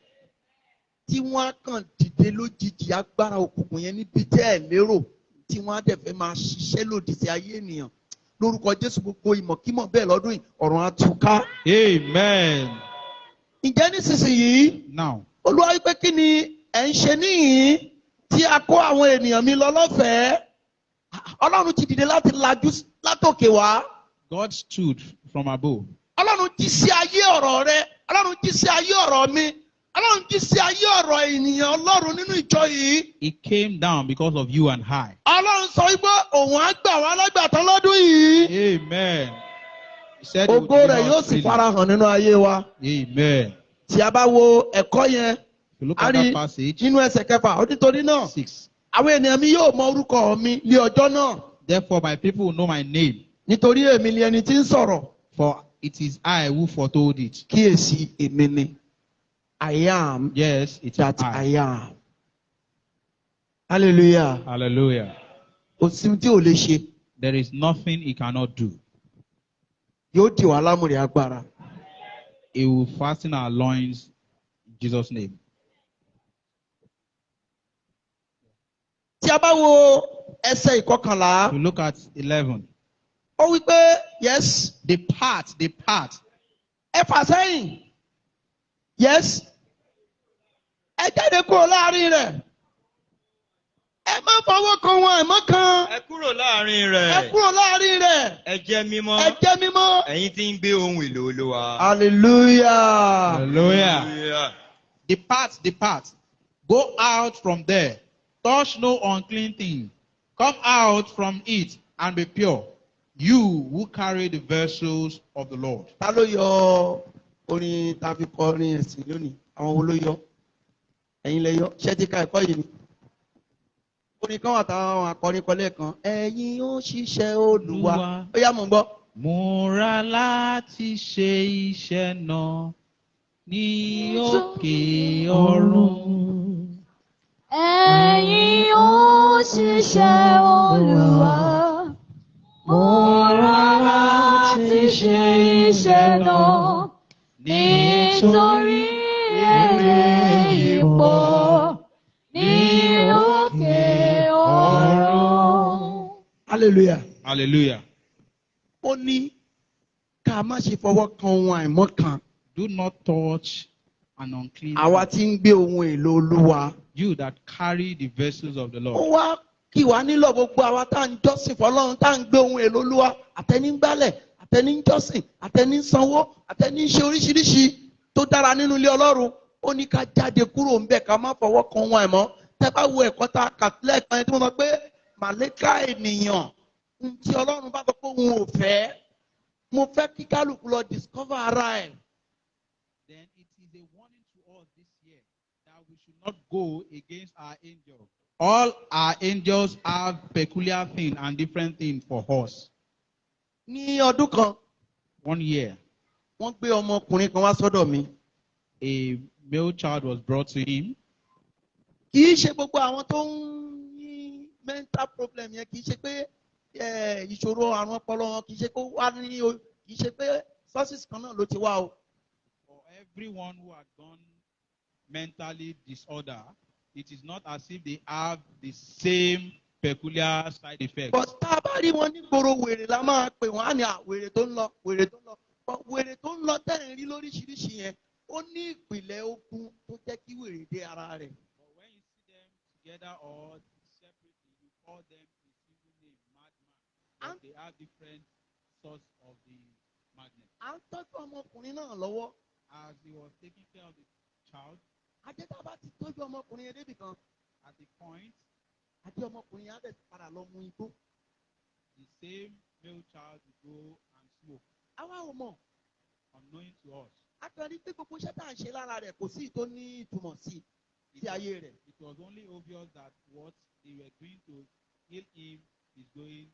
D: Tí wọ́n á kàn dìde lójijì, agbára òkùnkùn yẹn níbi tẹ́ ẹ̀ lérò, tí wọ́n á dẹ̀ fẹ́ máa ṣiṣẹ́ lòdì sí ayé ènìyàn. Lórúkọ Jésù, gbogbo ìmọ̀kímọ̀ bẹ́ẹ̀ lọ́dún yìí, ọ̀run á tú ká.
B: Amen.
D: Ǹjẹ́ nísinsìnyí,
B: Now,
D: Olúwa wípé, kí ni ẹ̀ ń ṣe níhìn tí a kó àwọn ènìyàn mi lọ lọ́fẹ̀ẹ́? Ọlọ́run ti dìde láti lajú látòkè wá.
B: God stood from above.
D: Ọlọ́run jí sí ayé ọ̀rọ̀ rẹ. Ọlọ́run jí sí ayé ọ̀rọ̀ mi. Ọlọ́run jí sí ayé ọ̀rọ̀ ènìyàn Ọlọ́run nínú ìjọ yìí.
B: He came down because of you and I.
D: Ọlọ́run sọ wípé òun á gbà wá lágbàtán lọ́dún yìí.
B: Amen. He said he would
D: Ògo
B: deliver
D: rẹ̀
B: us
D: yóò sì
B: freely.
D: farahàn nínú ayé wa.
B: Amen.
D: Tí a bá wo ẹ̀kọ́ yẹn,
B: If you look
D: a
B: at
D: rí
B: that passage,
D: nínú ẹsẹ̀ kẹfà, ó nítorí náà,
B: 6.
D: àwọn ènìyàn mi yóò mọ orúkọ mi ní ọjọ́ náà.
B: Therefore, my people will know my name,
D: Nítorí èmi ni ẹni tí ń sọ̀rọ̀.
B: for it is I who foretold it.
D: Kíyèsí, èmi ni. I am
B: Yes, it is
D: that
B: I.
D: I am. Hallelujah.
B: Hallelujah.
D: Kò sí ohun tí ò lè ṣe.
B: There is nothing he cannot do.
D: Yóò dì wá lámùrè agbára.
B: He will fasten our loins in Jesus' name.
D: Tí a bá wo ẹsẹ̀ ìkọkànlá,
B: If you look at 11,
D: ó wí pé, yes,
B: depart, depart,
D: ẹ fà sẹ́yìn. Yes, ẹ jáde kúrò láàrin rẹ̀. Ẹ má fọwọ́ kan ohun àìmọ́ kan.
F: Ẹ kúrò láàrin
D: Ẹ
F: rẹ̀.
D: kúrò láàrin rẹ̀.
F: Ẹ jẹ́ mímọ́.
D: Ẹ jẹ́ mímọ́.
F: Ẹ̀yin tí ń gbé ohun èlò Olúwa.
D: Hallelujah.
B: Hallelujah.
F: Hallelujah.
B: Depart, depart. Go out from there. Touch no unclean thing. Come out from it and be pure, you who carry the vessels of the Lord.
D: Ta ló yọ orin tá a fi kọrin ẹ̀sìn lónìí? Àwọn wo ló yọ? Ẹ̀yin lẹ yọ. Ṣé ti ka ẹ̀kọ́ yìí ni? Orin kan wà táwọn akọrin kọ lẹ́ẹ̀kan. Ẹ̀yin ó ṣiṣẹ́ Olúwa.
B: Olúwa.
D: Ó yá, mò ń gbọ́.
B: Múra láti ṣe iṣẹ́ náà ní òkè ọ̀run.
A: Ẹ̀yin ó ṣiṣẹ́ Olúwa, múra láti ṣe iṣẹ́ náà, nítorí èrè ipò ní òkè ọ̀run.
D: Hallelujah.
B: Hallelujah.
D: Ó ní ká má ṣe fọwọ́ kan ohun àìmọ́ kan.
B: Do not touch an unclean
D: Àwa
B: thing.
D: tí ń gbé ohun èlò Olúwa.
B: You that carry the vessels of the
D: Ó
B: Lord.
D: wá kí wá nílò gbogbo àwa tá à ń jọ́sìn fọlọ́run, tá à ń gbé ohun èlò Olúwa, àtẹni ń gbálẹ̀, àtẹni ń jọ́sìn, àtẹni ń sanwó, àtẹni ń ṣe oríṣiríṣi tó dára nínú ilé Ọlọ́run. Ó ní ká jáde kúrò ńbẹ̀, ká má fọwọ́ kan ohun àìmọ́. Tẹ́ bá wo ẹ̀kọ́ tá a kà lẹ́ẹ̀kan yẹn tí mo sọ pé màlẹ́kà ènìyàn ń tí Ọlọ́run bá sọ pé òun ò fẹ́, mo fẹ́ kí kálukú lọ discover ara ẹ̀.
B: Then it is a warning to us this year that we should not go against our angel. All our angels have peculiar thing and different thing for us.
D: Ní ọdún kan,
B: One year,
D: wọ́n gbé ọmọkùnrin kan wá sọ́dọ̀ mi.
B: a male child was brought to him.
D: Kì í ṣe gbogbo àwọn tó ń ní mental problem yẹn, kì í ṣe pé ìṣòro àrùn ọpọlọ wọn, kì í ṣe kó wá ní o, kì í ṣe pé sources kan náà ló ti wá o.
B: For everyone who had gone mentally disorder, it is not as if they have the same peculiar side effects.
D: But tá a bá rí wọn nígboro, wèrè la máa pè wọ́n á ní à, wèrè tó ń lọ, wèrè tó ń lọ. But wèrè tó ń lọ tẹ́ ẹ̀ ń rí lóríṣiríṣi yẹn, ó ní ìpìlẹ̀ ogun tó jẹ́ kí wèrè dé ara rẹ̀.
B: But when you see them together or separately, you call them a single name, madman. But they have different source of the madness.
D: À ń tọ́jú ọmọkùnrin náà lọ́wọ́.
B: As he was taking care of the child,
D: Ajẹ́ tá a bá ti tọ́jú ọmọkùnrin yẹn débì kan,
B: at a point,
D: àti ọmọkùnrin yẹn á dẹ̀ padà lọ mu igbó.
B: The same male child will go and smoke,
D: Àwa ò mọ̀.
B: unknowing to us.
D: A kàn rí pé gbogbo iṣẹ́ tá à ń ṣe lára rẹ̀, kò sí ìtó ní ìtumọ̀ sí sí ayé rẹ̀.
B: It was only obvious that what they were doing to heal him is going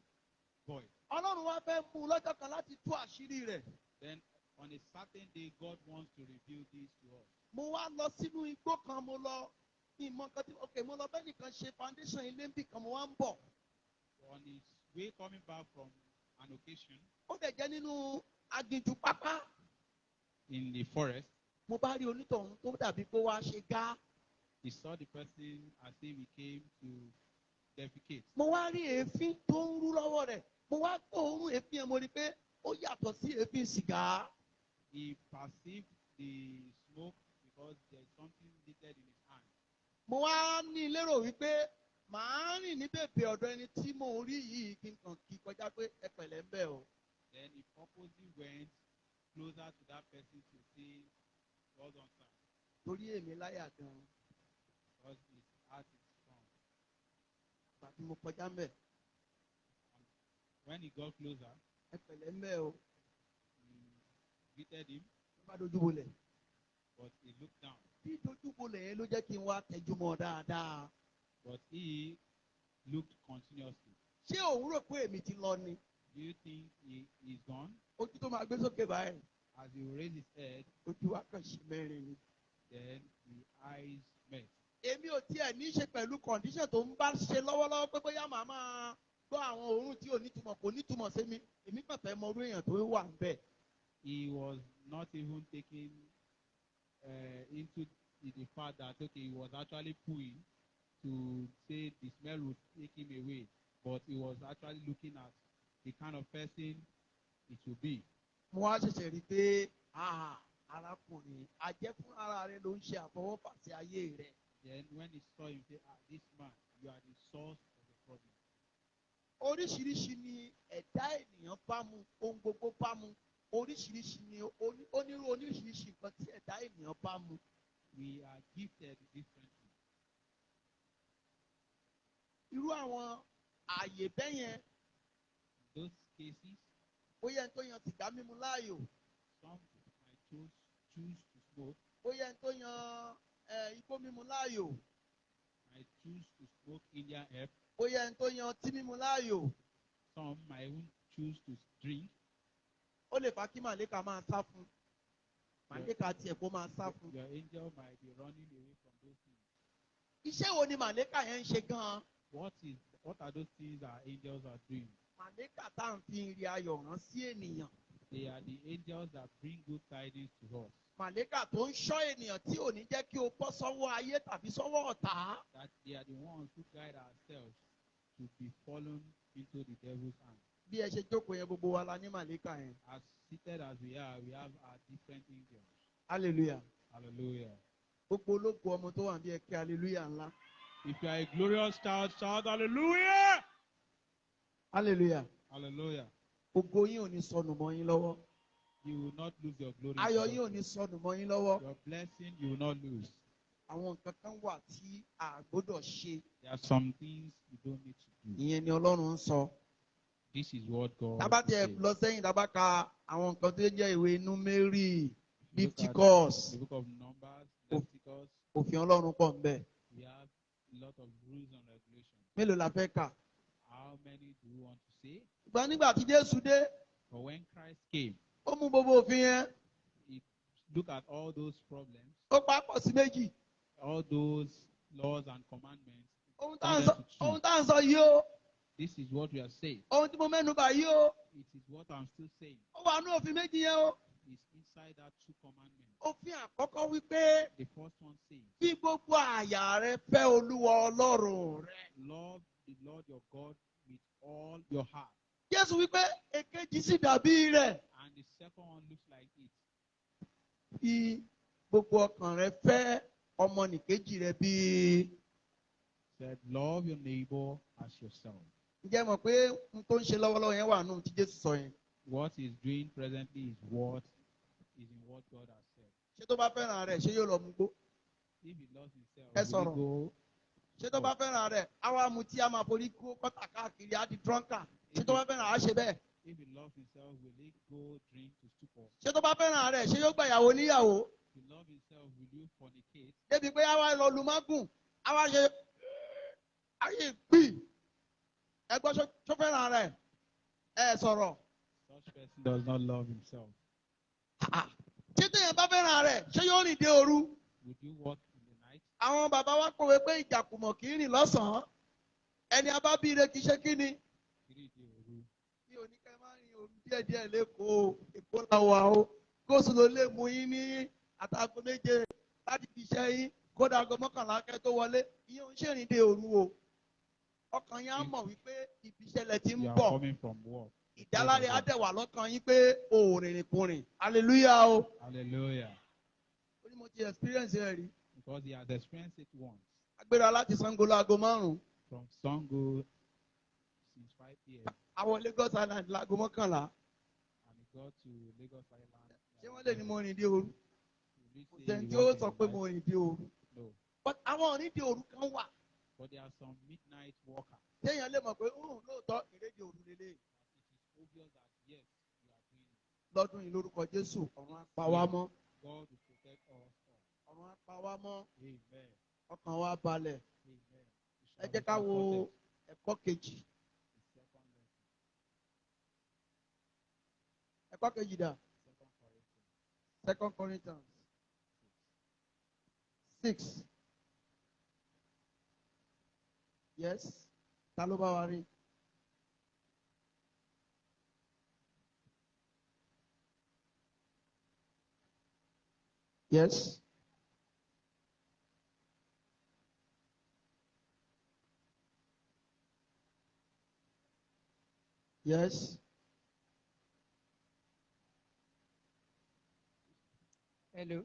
B: void.
D: Ọlọ́run wá fẹ́ mú un lọ́jọ́ kan láti tú àṣírí rẹ̀.
B: Then on a certain day, God wants to reveal this to us.
D: Mo wá lọ sínú igbó kan, mo lọ ní ìmọ̀ nǹkan tí, ok, mo lọ bẹ́ẹ̀ nìkan ṣe foundation ilé níbì kan, mo wá ń bọ̀.
B: On his way coming back from an occasion
D: Ó dẹ̀ jẹ́ nínú aginjù pápá.
B: in the forest,
D: Mo bá rí onítọ̀hún tó dàbí pé wá ṣe gá.
B: He saw the person as if he came to defecate.
D: Mo wá rí èéfín tó ń rú lọ́wọ́ rẹ̀. Mo wá gbóòórùn èéfín yẹn, mo rí pé ó yàtọ̀ sí èéfín sìgá.
B: He perceived the smoke because there's something knitted in his hand.
D: Mo wá ní lérò wípé màá rìn ní bèbè ọ̀dọ̀ ẹni tí mò ń rí yìí, kí n kàn kí kọjá pé ẹ pẹ̀lẹ́ ń bẹ̀ o.
B: Then he purposely went closer to that person to say, "Well done, sir,"
D: Torí èmi láyà gan-an.
B: because his heart is strong.
D: Ìgbà tí mo kọjá ń bẹ̀,
B: When he got closer,
D: ẹ pẹ̀lẹ́ ń bẹ̀ o.
B: he greeted him,
D: Ló bá dojú bolẹ̀.
B: But he looked down.
D: Bí dojú bolẹ̀ yẹn ló jẹ́ kí n wá tẹjú mọ́ dáadáa.
B: But he looked continuously.
D: Ṣé òun rò pé èmi ti lọ ni?
B: Do you think he is gone?
D: Ojú tó máa gbé sókè báyìí,
B: As he raised his head,
D: ojú wa kàn sí mẹ́rin ni.
B: Then the eyes met.
D: Èmi ò tiẹ̀ ní í ṣe pẹ̀lú condition tó ń bá ṣe lọ́wọ́lọ́wọ́ pé bóyá màá máa gbọ́ àwọn òórùn tí ò nítumọ̀, kò nítumọ̀ sí mi. Èmi kàn fẹ́ mọ irú èèyàn tó wà ń bẹ̀.
B: He was not even taking into the fact that, okay, he was actually pooing to say the smell would take him away, but he was actually looking at the kind of person it would be.
D: Mo wá ṣẹ̀ṣẹ̀ rí i pé, ah, arákùnrin, àjẹ́ fún ara rẹ ló ń ṣe àfọwọ́fà sí ayé rẹ.
B: Then when he saw him, he said, ah, this man, you are the source of the problem.
D: Oríṣiríṣi ni ẹ̀dá ènìyàn bá mu, ohun gbogbo bá mu. Oríṣiríṣi ni onírú oríṣiríṣi nǹkan tí ẹ̀dá ènìyàn bá mu.
B: We are gifted differently.
D: Irú àwọn ààyè bẹ́yẹn,
B: In those cases,
D: bóyá ẹni tó yan sìgá mímu láàyò,
B: some might choose to smoke,
D: bóyá ẹni tó yan igbó mímu láàyò,
B: might choose to smoke Indian hemp,
D: bóyá ẹni tó yan ọtí mímu láàyò,
B: some might even choose to drink.
D: Ó lè fà kí màlẹ́kà máa sá fún. Màlẹ́kà tiẹ̀ kó máa sá fún.
B: Your angel might be running away from those things.
D: Iṣẹ́ wo ni màlẹ́kà yẹn ń ṣe gan-an?
B: What are those things our angels are doing?
D: Màlẹ́kà tá à ń fi ìrì ayọ̀ rán sí ènìyàn.
B: They are the angels that bring good tidings to us.
D: Màlẹ́kà tó ń ṣọ́ ènìyàn tí ò ní jẹ́ kí o bọ́ sọ́wọ́ ayé tàbí sọ́wọ́ ọ̀tá.
B: That they are the ones who guide ourselves to be fallen into the devil's hand.
D: Bí ẹ ṣe jókòó yẹn, gbogbo wa la ní màlẹ́kà yẹn.
B: As seated as we are, we have our different angels.
D: Hallelujah.
B: Hallelujah.
D: Gbogbo ológo ọmọ tó wà níbí, ẹ ké hallelujah ńlá.
B: If you are a glorious child, shout hallelujah.
D: Hallelujah.
B: Hallelujah.
D: Ògo yín ò ní sọnù mọ́ yín lọ́wọ́.
B: You will not lose your glory.
D: Ayọ̀ yín ò ní sọnù mọ́ yín lọ́wọ́.
B: Your blessing you will not lose.
D: Àwọn nǹkan kan wà tí a gbọ́dọ̀ ṣe.
B: There are some things you don't need to do.
D: Ìyẹn ni Ọlọ́run ń sọ.
B: This is what God
D: Tá bá tiẹ̀
B: says.
D: lọ sẹ́yìn, tá bá ka àwọn nǹkan tó jẹ́ ìwé Númérì,
B: If you look at
D: Leviticus,
B: the book of Numbers, Leviticus,
D: òfin Ọlọ́run pọ̀ ńbẹ̀.
B: we have a lot of rules and regulations.
D: Mélòó la fẹ́ kà?
B: How many do you want to say?
D: Ṣùgbọ́n nígbà tí Jésù dé,
B: But when Christ came,
D: ó mú gbogbo òfin yẹn,
B: he looked at all those problems,
D: ó pa á pọ̀ sí méjì.
B: all those laws and commandments.
D: Ohun tá à ń sọ, ohun tá à ń sọ yìí o,
B: This is what we are saying.
D: ohun tí mo mẹ́nu bà yìí o,
B: It is what I'm still saying.
D: ó wà ní òfin méjì yẹn o.
B: It's inside that two commandments.
D: Òfin àkọ́kọ́ wípé
B: The first one says,
D: fi gbogbo àyà rẹ fẹ́ Olúwa Ọlọ́run rẹ.
B: love the Lord your God with all your heart.
D: Jésù wípé èkejì sì dàbí rẹ̀.
B: And the second one looks like it.
D: Fi gbogbo ọkàn rẹ fẹ́ ọmọnìkejì rẹ bíi.
B: Said, love your neighbor as yourself.
D: Ǹjẹ́ mọ̀ pé n tó ń ṣe lọ́wọ́lọ́wọ́ yẹn wà nù tí Jésù sọ yẹn?
B: What he's doing presently is what is in what God has said.
D: Ṣé tó bá fẹ́ràn rẹ̀, ṣé yóò lọ mugbó?
B: If he loves himself,
D: Ẹ
B: will he
D: sọ̀rọ̀.
B: go?
D: Ṣé tó bá fẹ́ràn rẹ̀, á wá mutí, á máa forí kó kọ́tà káàkiri, á di drunkard? Ṣé tó bá fẹ́ràn á ṣe bẹ́ẹ̀?
B: If he loves himself, will he go drink to stupor?
D: Ṣé tó bá fẹ́ràn rẹ̀, ṣé yóò gba ìyàwó níyàwó?
B: If he loves himself, will you fornicate?
D: Débi pé á wá lọ lu mágùn, á wá ṣe ayé gbì. Ẹ gbọ́, ṣó fẹ́ràn rẹ̀? Ẹ sọ̀rọ̀.
B: Such person does not love himself.
D: Ṣé téèyàn bá fẹ́ràn rẹ̀, ṣé yóò rìn dé òru?
B: Would you walk in the night?
D: Àwọn bàbá wa kọ̀wé pé ìjàkùmọ̀ kì í rìn lọ́sàn-án. Ẹni a bá bí ire kì í ṣe kí ni?
B: Kiri dé òru.
D: Mi ò ní kẹ́ máa rin òru díẹ̀díẹ̀ lẹ́kọ̀ọ́. Èkó la wà o. Góòsù ló lè mú yín ní àtàgọ́ 7 láti fi iṣẹ́ yín kódà aago 11 kẹ́ tó wọlé. Ìyẹn ò ń ṣèrìn dé òru o. Ọkàn yín á mọ̀ wípé ibi iṣẹ́ lẹ ti ń
B: You are
D: bọ̀.
B: coming from work.
D: Ìdáláre á dẹ̀ wà lọ́kàn yín pé o ò rìnrìn kùnrin. Hallelujah o.
B: Hallelujah.
D: Ó ní mo ti experience rẹ̀ rí.
B: Because he has experienced it once.
D: Agbéra láti Sango láago 5.
B: From Sango since 5 p.m.
D: Àwọn Lagos Island láago 11.
B: And he got to Lagos Island.
D: Ṣé wọ́n lè ní mo rìn dé òru?
B: Will you
D: Kò
B: say
D: sẹ́ni
B: he
D: tí ó
B: walked
D: sọ
B: in the
D: pé
B: night?
D: mo rìn dé òru.
B: No.
D: But àwọn òrìn dé òru kan wà.
B: But there are some midnight walkers.
D: Téèyàn lè mọ̀ pé òun lóòótọ́ ìrédè òru lélẹ̀.
B: It is obvious that yes, you are doing it.
D: Lọ́dún yìí, lórúkọ Jésù, ọ̀run á pa wá mọ́.
B: God will protect us all.
D: Ọ̀run á pa wá mọ́.
B: Amen.
D: Ọkàn wa balẹ̀.
B: Amen. We
D: Ẹ
B: shall
D: jẹ́
B: be
D: ká wo
B: comforted.
D: ẹ̀kọ́ kejì.
B: The second lesson.
D: Ẹ̀kọ́ kejì dà?
B: Second Corinthians.
D: Second Corinthians 6. Yes. Ta ló bá wa rí? Yes. Yes.
E: Hello.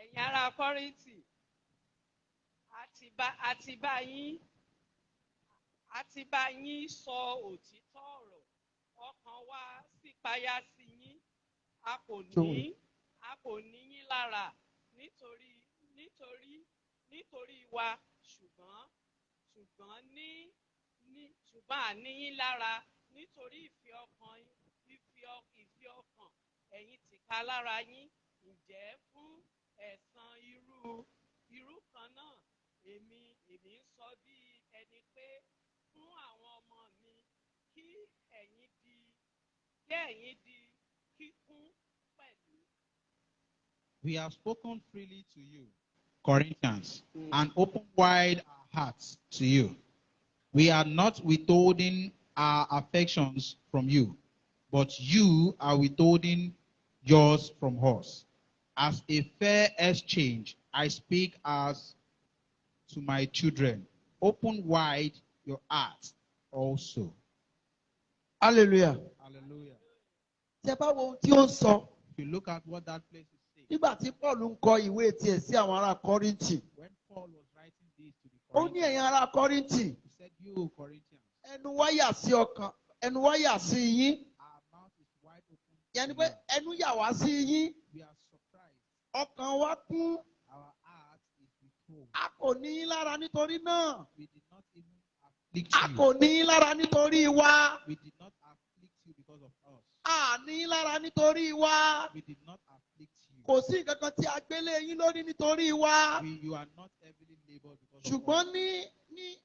E: Ẹ̀yin ará Kọ́ríńtì,
G: Àti bá yín sọ òtítọ́ ọ̀rọ̀, ọkàn wa sì payá sí yín. A kò ní yín lára nítorí wa, ṣùgbọ́n à ní yín lára nítorí ìfẹ́ ọkàn ẹ̀yin tìkálára yín. Ǹjẹ́ fún ẹ̀san irú kan náà, èmi ń sọ bí ẹni pé fún àwọn ọmọ mi, kí ẹ̀yin di kíkún pẹ̀lú.
B: We have spoken freely to you, Corinthians, and opened wide our hearts to you. We are not withholding our affections from you, but you are withholding yours from us. As a fair exchange, I speak as to my children. Open wide your heart also.
D: Hallelujah.
B: Hallelujah.
D: Tí ẹ bá wo ohun tí ó ń sọ,
B: If you look at what that place is saying,
D: nígbà tí Paul ń kọ ìwé tiẹ̀ sí àwọn ará Kọ́ríńtì,
B: when Paul was writing this to the
D: ó ní,
B: Corinthians,
D: "Ẹ̀yin ará Kọ́ríńtì,
B: he said, 'You Corinthians,
D: ẹnu wa yà sí ọkàn, ẹnu wa yà sí yín.'"
B: our mouth is wide open
D: Yẹn ni
B: to
D: pé
B: you.
D: ẹnu yà wá sí yín,
B: We are surprised.
D: ọkàn wa kún.
B: Our heart is withhold.
D: A kò ní yín lára nítorí náà.
B: We did not even afflict
D: A
B: you.
D: kò ní yín lára nítorí wa.
B: We did not afflict you because of us.
D: A ní yín lára nítorí wa.
B: We did not afflict you.
D: Kò sí nǹkan kan tí a gbélé yín lórí nítorí wa.
B: You are not heavily labored because of
D: Ṣùgbọ́n
B: us.
D: ní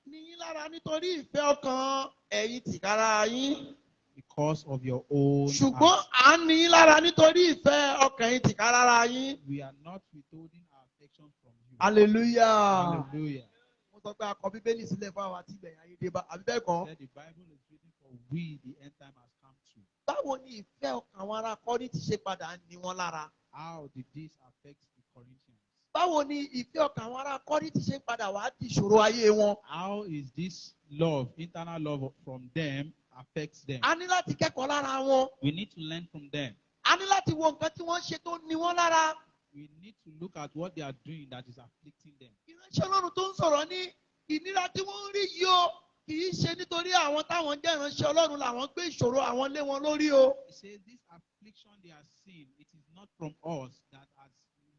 D: ní yín lára nítorí ìfẹ́ ọkàn ẹ̀yin tìkára yín.
B: Because of your own
D: Ṣùgbọ́n
B: heart.
D: à ń ní yín lára nítorí ìfẹ́ ọkàn ẹ̀yin tìkára yín."
B: We are not withholding our affection from you.
D: Hallelujah.
B: Hallelujah.
D: Mo sọ pé a kọ Bíbélì sílẹ̀ fún àwọn àti ìgbẹ̀yìn ayé dé bá, àbí bẹ́ẹ̀ kọ́?
B: Said the Bible is written for we the end time has come to.
D: Báwo ni ìfẹ́ ọkàn àwọn ará Kọ́ríńtì ṣe padà ń ní wọn lára?
B: How did this affect the Corinthians?
D: Báwo ni ìfẹ́ ọkàn àwọn ará Kọ́ríńtì ṣe padà wá di ìṣòro ayé wọn?
B: How is this love, internal love from them, affects them?
D: A ní láti kẹ́kọ̀ọ́ lára wọn.
B: We need to learn from them.
D: A ní láti wo nǹkan tí wọ́n ṣe tó ní wọ́n lára.
B: We need to look at what they are doing that is afflicting them.
D: Ìránṣẹ́ Ọlọ́run tó ń sọ̀rọ̀ ní ìnira tí wọ́n ń rí yìí o, kì í ṣe nítorí àwọn táwọn jẹ́ ìránṣẹ́ Ọlọ́run làwọn gbé ìṣòro àwọn lé wọn lórí o.
B: He says this affliction they are seeing, it is not from us that has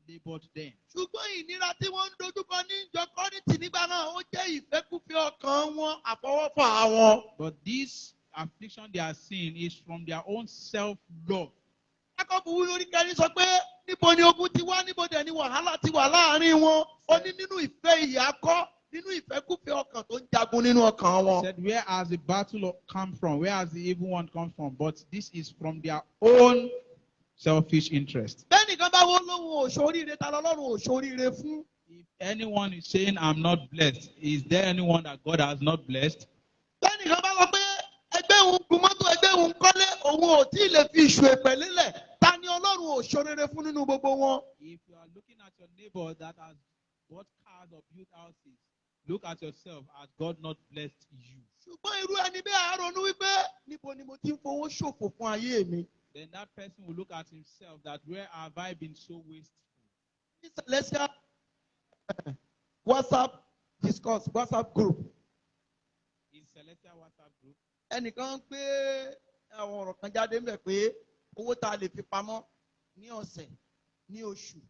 B: labored them.
D: Ṣùgbọ́n ìnira tí wọ́n ń dojúkọ ní ìjọ Kọ́ríńtì nígbà náà, ó jẹ́ ìfẹ́kúfẹ́ ọkàn wọn, àfọwọ́fà wọn.
B: But this affliction they are seeing is from their own self-love.
D: Jákọ́bù wí lórí kẹrin sọ pé níbo ni ogun ti wá, níbo dẹ̀ ni wàhálà ti wà láàrin wọn? Ó ní nínú ìfẹ́ ìyàkọ́, nínú ìfẹ́kúfẹ́ ọkàn tó ń jagun nínú ọkàn wọn.
B: He said, "Where has the battle come from? Where has the evil one come from?" But this is from their own selfish interest.
D: Bẹ́ẹ̀ nìkan bá wọ́n lóhun òṣòríire, ta lọ́lọ́run òṣòríire fún?
B: If anyone is saying, "I'm not blessed," is there anyone that God has not blessed?
D: Bẹ́ẹ̀ nìkan bá wọ pé ẹgbẹ́ òun gun mọ́tò, ẹgbẹ́ òun kọ́lé, òun ò tí ì lè fi ìṣù èpè lélẹ̀, ta ni Ọlọ́run òṣòríire fún nínú gbogbo wọn?
B: If you are looking at your neighbor that has bought cars or built houses, look at yourself. Has God not blessed you?
D: Ṣùgbọ́n irú ẹni bẹ́ẹ̀ á ronú wípé níbo ni mo ti ń fowó ṣòfò fún ayé mi?
B: Then that person will look at himself that where have I been so wasteful?
D: Ní Celestial WhatsApp discourse, WhatsApp group,
B: In Celestial WhatsApp group,
D: ẹnìkan ń gbé àwọn ọ̀rọ̀ kan jáde ńbẹ̀ pé owó tá a lè fi pamọ́ ní ọ̀sẹ̀, ní oṣù,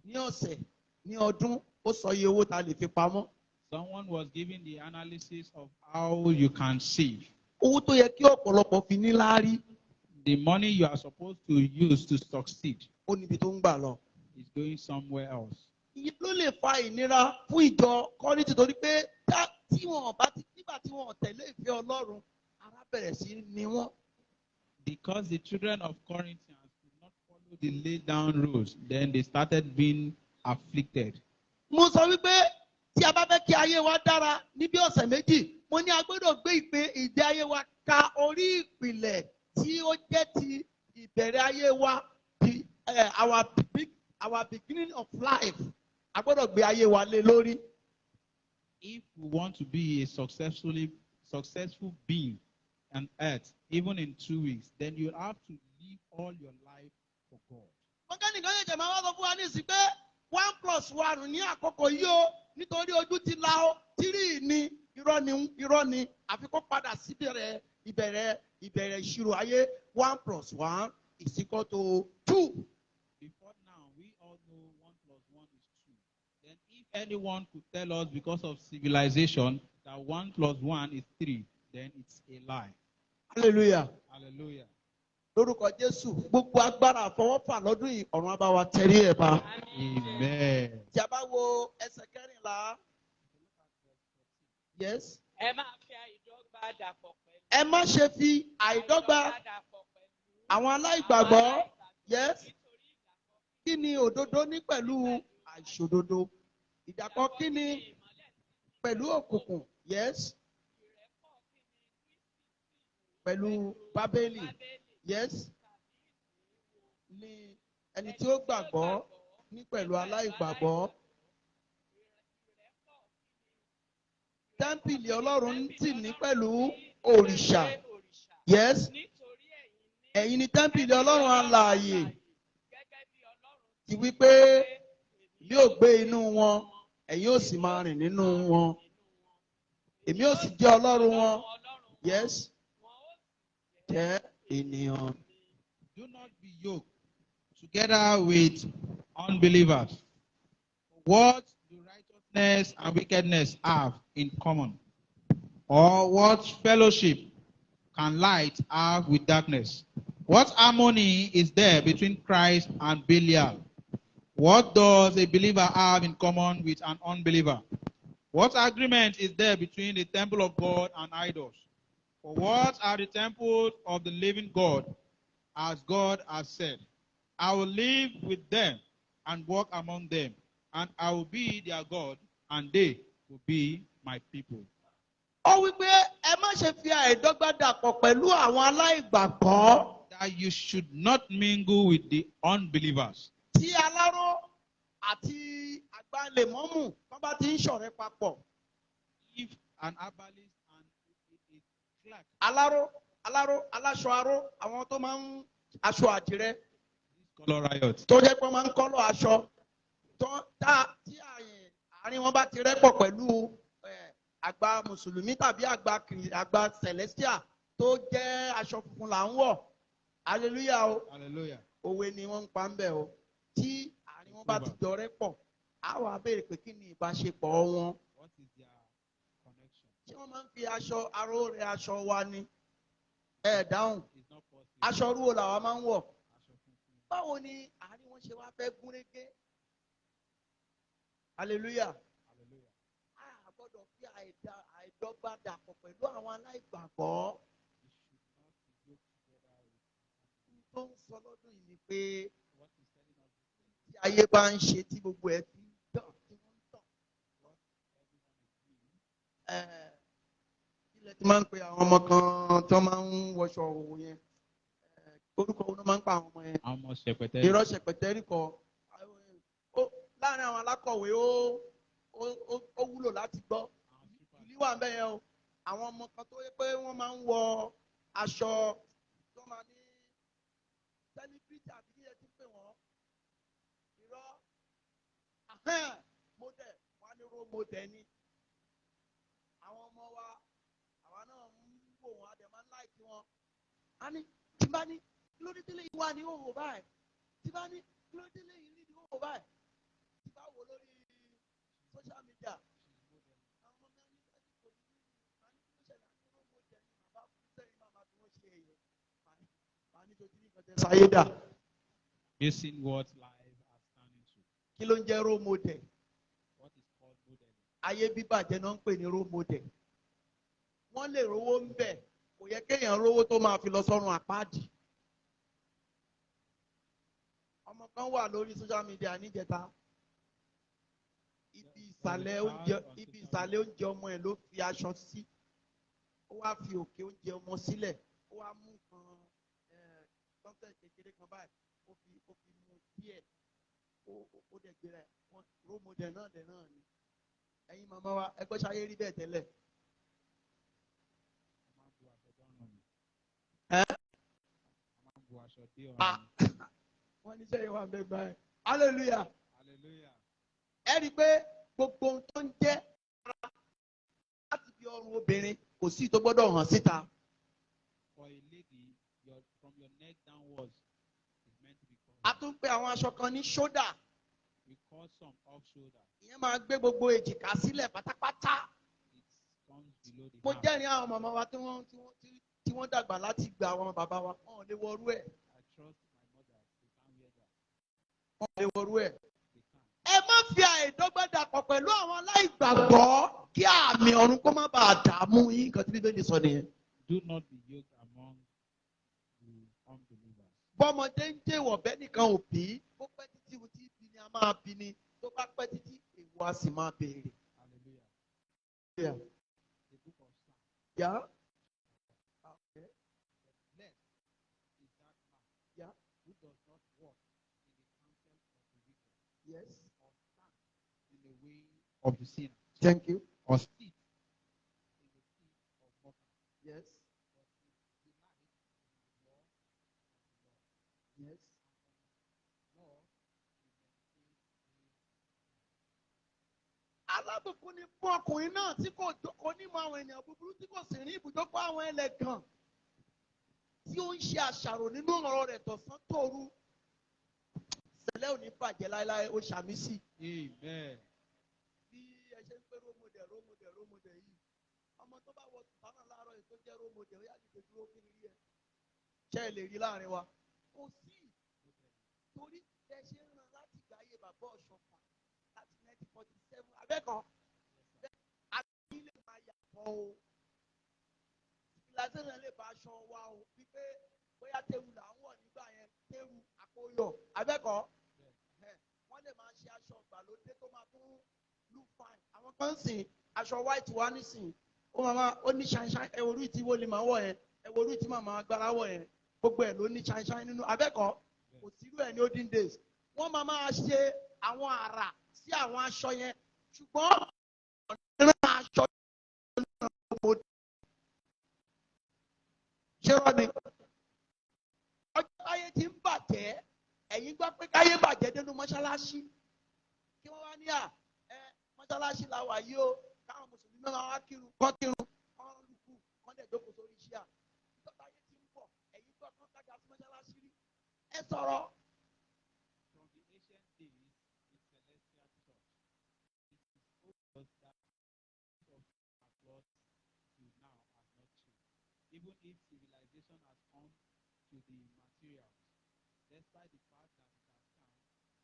D: ní ọ̀sẹ̀, ní ọdún, ó sọ iye owó tá a lè fi pamọ́.
B: Someone was giving the analysis of how you can save.
D: Owó tó yẹ kí ọ̀pọ̀lọpọ̀ fi ní láárí,
B: The money you are supposed to use to succeed
D: ó níbi tó ń gbà lọ.
B: is going somewhere else.
D: Ìyẹn ló lè fa ìnira fún ìjọ Kọ́ríńtì torí pé tí wọn bá ti nígbà tí wọn ò tẹ̀lé ìfẹ́ Ọlọ́run, ara bẹ̀rẹ̀ sí í ní wọ́n.
B: Because the children of Corinthians could not follow the laid down rules, then they started being afflicted.
D: Mo sọ wípé tí a bá fẹ́ kí ayé wa dára ní bí ọ̀sẹ̀ 2, mo ní a gbọ́dọ̀ gbé ìgbé ayé wa ka orí ìpìlẹ̀ tí ó jẹ́ ti ìbẹ̀rẹ̀ ayé wa, the our beginning of life. A gbọ́dọ̀ gbé ayé wa lé lórí.
B: If we want to be a successful being on earth, even in 2 weeks, then you have to live all your life for God.
D: Wọ́n kẹ́nìkan ṣẹ̀ṣẹ̀ máa wá sọ fún wa ní ìsìn pé 1 plus 1 ní àkókò yìí o, nítorí ojú ti la o, 3 ni. Irọ́ ni, irọ́ ni. Àfi kó padà sí ìbẹ̀rẹ̀ ìṣirò ayé: 1 plus 1 is equal to 2.
B: Before now, we all know 1 plus 1 is 2. Then, if anyone could tell us because of civilization that 1 plus 1 is 3, then it's a lie.
D: Hallelujah.
B: Hallelujah.
D: Lórúkọ Jésù, gbogbo agbára àfọwọ́fà lọ́dún yìí, ọ̀run á bá wa tẹrí ẹ̀ ba.
B: Amen.
D: Tí a bá wo ẹsẹ̀ 14, yes.
G: Ẹ má fi àìdọ́gba dàpọ̀ pẹ̀lú.
D: Ẹ má ṣe fi àìdọ́gba
G: dàpọ̀ pẹ̀lú
D: àwọn aláìgbàgbọ́. Yes.
G: Nítorí ìdàpọ̀
D: Kí ni òdodo ní pẹ̀lú àìṣòdodo? Ìdàpọ̀ kí ni
G: ìmọ́lẹ̀
D: pẹ̀lú òkùnkùn? Yes.
G: Ìrẹ́pọ̀ kí ni Kristi
D: Pẹ̀lú Bábélì?
G: Bábélì?
D: Yes. Ní ẹni tí ó gbàgbọ́ ní pẹ̀lú aláìgbàgbọ́? Tẹ́ḿpìlì Ọlọ́run tì ní pẹ̀lú òrìṣà? Yes.
G: Nítorí ẹ̀yin ní
D: Ẹ̀yin ni tẹ́ḿpìlì Ọlọ́run alààyè,
G: gẹ́gẹ́ bí Ọlọ́run
D: ti wí pé, "Èmi ó gbé inú wọn, ẹ̀yin ó sì máa rìn nínú wọn. Èmi ó sì jẹ́ Ọlọ́run wọn." Yes. Jẹ́ ènìyàn.
B: Do not be yoked together with unbelievers. What do righteousness and wickedness have in common? Or what fellowship can light have with darkness? What harmony is there between Christ and Belial? What does a believer have in common with an unbeliever? What agreement is there between the temple of God and idols? For what are the temples of the living God, as God has said, "I will live with them and walk among them, and I will be their God, and they will be my people."
D: Ó wí pé ẹ má ṣe fi àìdọ́gba dàpọ̀ pẹ̀lú àwọn aláìgbàgbọ́.
B: That you should not mingle with the unbelievers.
D: Tí aláró àti àgbàlẹ̀mọ́mù tó bá ti ń ṣọ̀rẹ́ papọ̀.
B: If an herbalist and a clerk,
D: Aláró, aláṣọ aró, àwọn tó máa ń aṣọ àdìrẹ,
B: this color riot,
D: tó jẹ́ pé wọ́n máa ń color aṣọ tó tá, tí àárín wọn bá ti rẹ́pọ̀ pẹ̀lú àgbà mùsùlùmí tàbí àgbà celestial tó jẹ́ aṣọ funfun là ń wọ̀. Hallelujah o.
B: Hallelujah.
D: Òwe ni wọ́n ń pa ń bẹ̀ o. Tí àárín wọn bá ti jọ rẹ́pọ̀, á wàá béèrè pé kí ni ìbáṣepọ̀ wọn?
B: What is their connection?
D: Ṣé wọ́n máa ń fi aṣọ aró rẹ aṣọ wa ni? Ẹ dáhùn.
B: It's not possible.
D: Aṣọ rúwo làwa máa ń wọ̀?
B: Aṣọ funfun.
D: Báwo ni àárín wọn ṣe wá fẹ́ gúnrégé? Hallelujah.
B: Hallelujah.
D: A gbọ́dọ̀ fi àìdọ́gba dàpọ̀ pẹ̀lú àwọn aláìgbàgbọ́.
B: You should not be yoked together with
D: Tó ń sọ lọ́dún yìí ni pé
B: what is telling us
D: tí ayé bá ń ṣe, tí gbogbo ẹ̀ fi ń dàn, tí wọ́n ń tàn.
B: what everyone is doing.
D: Ilẹ̀ tí máa ń pe àwọn ọmọ kan tó máa ń wọṣọ òwò yẹn, orúkọ wo ló máa ń pa àwọn ọmọ yẹn?
B: Àwọn ọmọ ṣẹpẹtẹ.
D: Irọ́, ṣẹpẹtẹ́rì kọ. Láàrin àwọn alákọ̀wé, ó wúlò láti gbọ́. Ìlú wà ń bẹ̀ yẹn o. Àwọn ọmọ kan tó yẹ pé wọ́n máa ń wọ aṣọ tó máa ní celebrity àbí kí ẹ ti pè wọ́n? Irọ́, model. Wọ́n á ní role model ni àwọn ọmọ wa. Àwa náà ń wò wọ́n, a dẹ̀ máa ń like wọn. A ní tí bá ní kí ló dé tẹ́lẹ̀ yìí wà ní òhò báyìí, tí bá ní kí ló dé tẹ́lẹ̀ yìí ní òhò báyìí, tí bá wò lórí social media, àwọn ọmọ mi á ní láti kò ní ní màá ní kí ló ṣẹlẹ̀? Á ní role model ni. Bàbá fún sẹ́yìn máa ma fi wọ́n ṣe èèyàn. Màá ní tojú ní nǹkan tẹ́ sáyé dà.
B: Using what life has turned into.
D: Kí ló ń jẹ́ role model?
B: What is called modeling.
D: Ayé bíbàjẹ́ náà ń pè ní role model. Wọ́n lè rówó ń bẹ̀. Kò yẹ kéèyàn rówó tó máa fi lọ sọ́run àpáàdì. Ọmọ kan wà lórí social media níjẹta. Ibi ìsàlẹ̀ oúnjẹ ọmọ ẹ̀ ló fi aṣọ sí. Ó wá fi òkè oúnjẹ ọmọ sílẹ̀. Ó wá mú kan tọ́tẹ̀ kékeré kan báyìí, ó fi mú díẹ̀, ó dẹ̀ gbéra ẹ̀. Wọ́n role model náà dẹ̀ náà ni. Ẹ̀yin màmá wa, ẹgbẹ́ ṣayé rí bẹ́ẹ̀ tẹ́lẹ̀?
B: A máa ń bu aṣọ dọ́rùn ni.
D: Ẹ́?
B: A máa ń bu aṣọ dé
D: Ah.
B: ọrùn.
D: Wọ́n ní sẹ́yìn wà bẹ́ẹ̀ báyìí. Hallelujah.
B: Hallelujah.
D: Ẹ rí i pé gbogbo ohun tó ń jẹ́ ara láti fi ọrùn obìnrin kò sí tó gbọ́dọ̀ hàn síta.
B: For a lady, from your neck downwards is meant to be
D: A
B: covered.
D: tún pe àwọn aṣọ kan ní shoulder.
B: We call some off shoulder.
D: Ìyẹn máa gbé gbogbo èjìká sílẹ̀ pátápátá.
B: It comes below the
D: Mo
B: arm.
D: jẹ́rìí àwọn màmá wa tí wọ́n dàgbà láti gba àwọn bàbá wa, wọn ò lè wọrú ẹ̀.
B: I trust my mother. They can't wear that.
D: Wọn ò lè wọrú ẹ̀.
B: They can't.
D: Ẹ má fi àìdọ́gba dàpọ̀ pẹ̀lú àwọn aláìgbàgbọ́ kí àmì ọ̀run kó má bàa dààmú yín. Nǹkan tí Bíbélì sọ nìyẹn.
B: Do not be yoked among the unbelievers.
D: Bọ́mọdé ń jẹ́wọ̀ bẹ́ẹ̀ nìkan ò bí, bó pẹ́ títí, ohun tí bí ni a máa bí ni. Tó bá pẹ́ títí, èèwọ̀ a sì máa béèrè.
B: Hallelujah.
D: Yeah.
B: The book of Psalms.
D: Yeah.
B: Blessed is that man who does not walk in the counsel of the wicked, or stand in the way of the sinner,
D: Thank you.
B: or sit in the seat of mockers. But his delight is in the law of the Lord. Law he meditates day
D: Alábùkún ni fún ọkùnrin náà tí kò jókòó nímọ̀ àwọn ènìyàn búburú, tí kò sì rí ibùjókòó àwọn ẹlẹ́gàn, tí ó ń ṣe àṣàrò nínú ọ̀rọ̀ rẹ̀ tọ̀sán tòru. Sẹ̀lẹ̀ ò ní bàjẹ́ láéláé, ó ṣàmì sí.
B: Amen.
D: Bí ẹ ṣe ń pé role model, role model, role model yìí, ọmọ tó bá wọ sùtánà láàárọ̀ yìí tó jẹ́ role model, ó yá, dìde dúró kí ni rí ẹ. Ṣé ẹ lè rí láàrin wa? Kò sí. Torí bẹ ṣe ń ran láti gbà ayé bàbá Ọ̀ṣọ́fà láti 1947 abẹ́kan àti ilé máa yàtọ̀ o. Civilization lè bá aṣọ wa o, wípé bóyá tẹ́rù là ń wọ̀ nígbà yẹn, tẹ́rù àkóyọ̀ abẹ́kọ̀, wọ́n lè máa ṣe aṣọ ìgbàlódé tó máa tún look fine. Àwọn kan sìn aṣọ white wa nísìn, ó máa ó ní ṣáínṣáín. Ẹ wo orí tí wọ́n lè máa wọ̀ yẹn, ẹ wo orí tí màmá agbára wọ̀ yẹn, gbogbo ẹ̀ ló ní ṣáínṣáín nínú abẹ́kọ̀. Kò sírú ẹ̀ ní olden days. Wọ́n máa máa ṣe àwọn àrà sí àwọn aṣọ yẹn, ṣùgbọ́n ọ̀nà aṣọ náà mo ṣé rọ́ ni. Ọjọ́ táyé ti ń bàjẹ́, ẹ̀yin gbọ́ pé káyé bàjẹ́ dénú mọ́ṣáláṣí, kí wọ́n wá ní à ẹ mọ́ṣáláṣí la wà yìí o, káwọn mùsùlùmí máa wá kírun, kọ́ kírun, kọ́ lùkù, kọ́ dẹ̀ jókòó sórí iṣẹ́ à. Ìjọ táyé ti ń bọ̀, ẹ̀yin gbọ́ kán kájà sí mọ́ṣáláṣí rí? Ẹ sọ̀rọ̀.
B: From the ancient days in Celestial Church, it is obvious that of cloth till now has not changed. Even if civilization has come to the materials, despite the fact that it has come,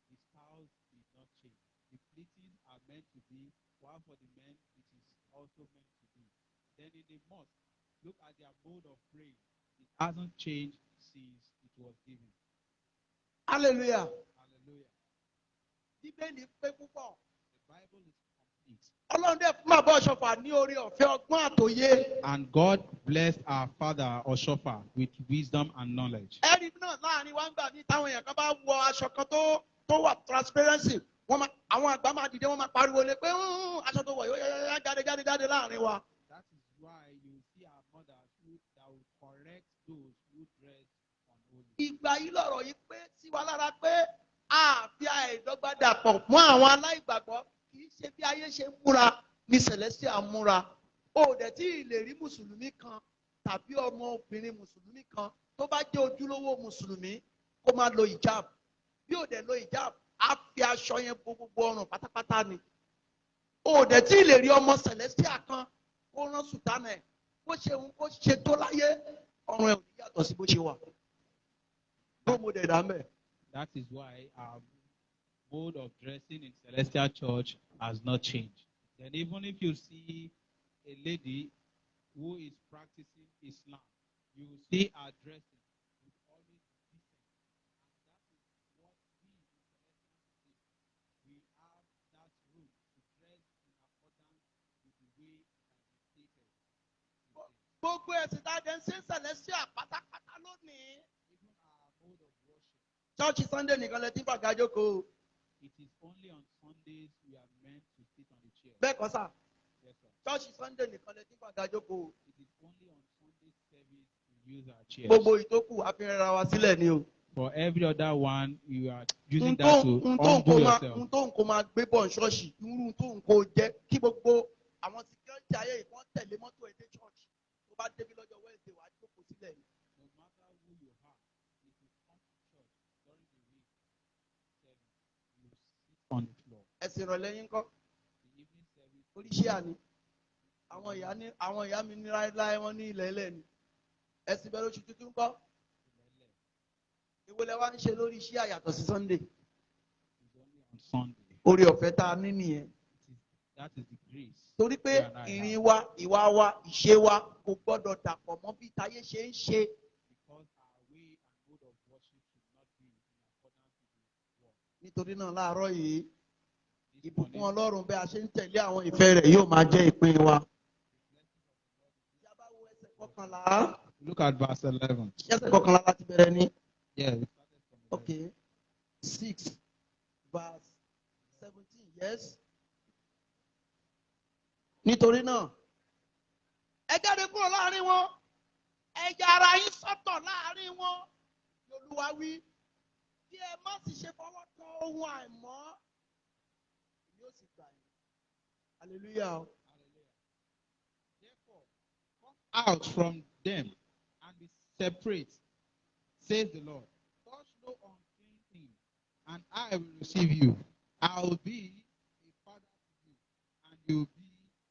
B: the styles did not change. The pleatings are meant to be, while for the men it is also meant to be. Then in the mosque, look at their mode of praying. It hasn't changed since it was given.
D: Hallelujah.
B: Hallelujah.
D: Bíbélì pé púpọ̀.
B: The Bible is complete.
D: Ọlọ́run dẹ̀ fún bàbá Ọ̀ṣọ́fà ní orí ọ̀fẹ́ ọgbọ́n àtòyé.
B: And God blessed our father Oshofa with wisdom and knowledge.
D: Ẹ̀rí náà láàrin wa ń gbà ní táwọn èèyàn kan bá wọ aṣọ kan tó wà transparency, wọ́n máa, àwọn àgbà máa dìde, wọ́n máa pariwo lé pé "aṣọ tó wọ̀ yóò yá, jáde, jáde, jáde láàrin wa."
B: That is why you see our mothers who that will correct those who dress unholy.
D: Ìgbà yìí lọ̀rọ̀ yìí pé sí wa lára pé àfi àìdọ́gba dàpọ̀ mọ́ àwọn aláìgbàgbọ́. Kì í ṣe bí ayé ṣe ń múra ní Celestial múra. O ò dẹ̀ tí ì lè rí mùsùlùmí kan tàbí ọmọ obìnrin mùsùlùmí kan tó bá jẹ́ ojúlówó mùsùlùmí kó máa lo hijab. Bí ò dẹ̀ lo hijab, á fi aṣọ yẹn bo gbogbo ọrùn pátápátá ni. O ò dẹ̀ tí ì lè rí ọmọ Celestial kan kó rán sùtánà ẹ̀, bó ṣe ń kó ṣe tó láyé, ọrùn ẹ̀ ò ní yàtọ̀ sí bó ṣe wà. Role model dà mẹ́.
B: That is why our mode of dressing in Celestial Church has not changed. Then even if you see a lady who is practicing Islam, you will see her dressing is always decent. And that is what we in Celestial do. We have that room to dress in accordance with the way it has been stated.
D: Gbogbo ẹ̀sìn tá a jẹ́ ń ṣe ń Celestial pátápátá lónìí.
B: Even our mode of worship,
D: Church Sunday nìkan lẹ ti ń fàgà jókòó.
B: it is only on Sundays we are meant to sit on the chair.
D: Bẹ́ẹ̀ kọ́ sà?
B: Yes, sir.
D: Church Sunday nìkan lẹ ti ń fàgà jókòó.
B: It is only on Sunday service we use our chairs.
D: Gbogbo ìtókù àfihàn ra wa sílẹ̀ ni o.
B: For every other one, you are using
D: N tó
B: that to
D: n tó ń
B: humble
D: kó máa
B: yourself.
D: n tó ń kó máa gbé bọ̀ ní ṣọ́ọ̀ṣì, irú tó ń kó jẹ́ kí gbogbo àwọn security ayé yìí kán tẹ̀lé mọ́tò ẹ̀ dé ṣọ́ọ̀ṣì. Tó bá débi lọ́jọ́ Wednesday, wàá jókòó sílẹ̀ ni.
B: No matter who you are, if you come to church during the week service, you sit on the floor.
D: Ẹ̀sìn ìrọ̀lẹ́ yín kọ́.
B: The evening service,
D: Oríṣi àní. Àwọn ìyá ní àwọn ìyá mi ní láéláé wọ́n ní ilẹ̀ ẹlẹ́ ni. Ẹ̀sìn bẹ̀rẹ̀ oṣù tuntun kọ́.
B: Ilele,
D: Èwo lẹ wá ń ṣe lórí iṣẹ́ àyàtọ̀ sí Sunday?
B: is only on Sunday.
D: Oore ọ̀fẹ́ tá a ní nìyẹn.
B: That is the grace.
D: Torí pé
B: you and I
D: ìrìn
B: have.
D: wa, ìwà wa, ìṣe wa kò gbọ́dọ̀ dàpọ̀ mọ́ bí táyé ṣe ń ṣe.
B: Because our way and mode of worship should not be in accordance with the world.
D: Nítorí náà láàárọ̀ yìí,
B: This
D: ìbùkún
B: morning,
D: Ọlọ́run bí a ṣe ń tẹ̀lé àwọn ìfẹ́ rẹ̀ yóò máa jẹ́ ìpín wa. Tí a bá wo ẹsẹ̀ 11,
B: look at verse 11.
D: ṣé ẹsẹ̀ 11 láti bẹ̀rẹ̀ ni?
B: Yeah, we started from 11.
D: Okay. 6 verse 17, yes. Nítorí náà, ẹ jáde kúrò láàrin wọn, ẹ ya ara yín sọ́tọ̀ láàrin wọn, lOlúwa wí. Kí ẹ má sì ṣe fọwọ́ kan ohun àìmọ́, èmi ó sì gbà yín. Hallelujah.
B: Hallelujah. Therefore, come out from them and be separate, says the Lord. Touch no unclean thing, and I will receive you. I will be a father to you, and you will be my son.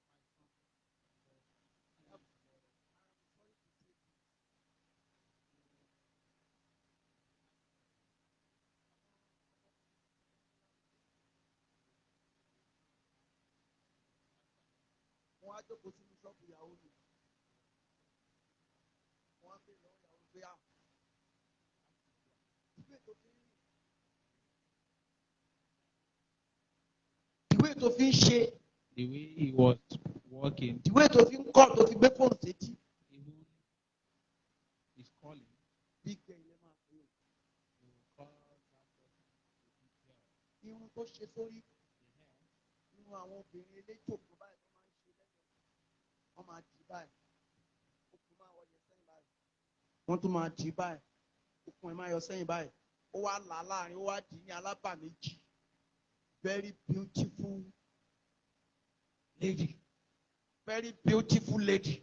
D: Mo wá jókòó sínú ṣọ́ọ̀bù ìyàwó mi. Mo wá béèrè lọ́wọ́ ìyàwó mi pé ah, ìwé tó fi ń ìwé tó fi ń ṣe,
B: The way he was walking,
D: ìwé tó fi ń kọ́ tó fi gbé fóònù sétí.
B: even his calling,
D: Big girl ilé máa pè é.
B: he will call that person a big girl.
D: Irun tó ṣe sórí,
B: The hair,
D: irun àwọn obìnrin eléjò kan báyìí tó máa ń ṣe lẹ́yìn. Wọ́n máa dì báyìí. Okùn máa wọlé sẹ́yìn báyìí. Wọ́n tún máa dì báyìí. Okùn ẹ̀ máa yọ sẹ́yìn báyìí. Ó wá là á láàrin, ó wá dì í ní alábà méjì. Very beautiful lady. Very beautiful lady.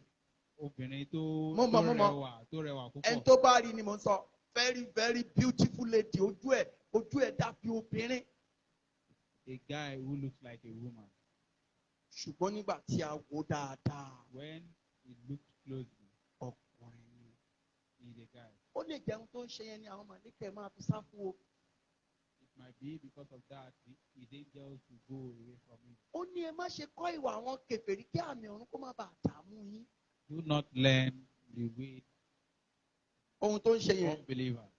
B: Obìnrin tó
D: Mo mọ̀,
B: tó
D: mo mọ̀.
B: rẹwà tó rẹwà
D: Ẹni
B: púpọ̀.
D: tó bá rí ni mo ń sọ. Very very beautiful lady. Ojú ẹ̀ dàbí obìnrin.
B: A guy who looks like a woman.
D: Ṣùgbọ́n nígbà tí a wò dáadáa,
B: When he looked closely,
D: ọkùnrin ni.
B: he's a guy.
D: Ó lè jẹun tó ń ṣe yẹn ni àwọn màlẹ́kẹ̀ máa fi sá fún o.
B: It might be because of that his angels will go away from him.
D: Ó ní ẹ má ṣe kọ́ ìwà àwọn kèfèrí kí àmì ọ̀run kó má bàa dààmú yín.
B: Do not learn the way
D: Ohun tó ń ṣe yẹn,
B: unbelievers.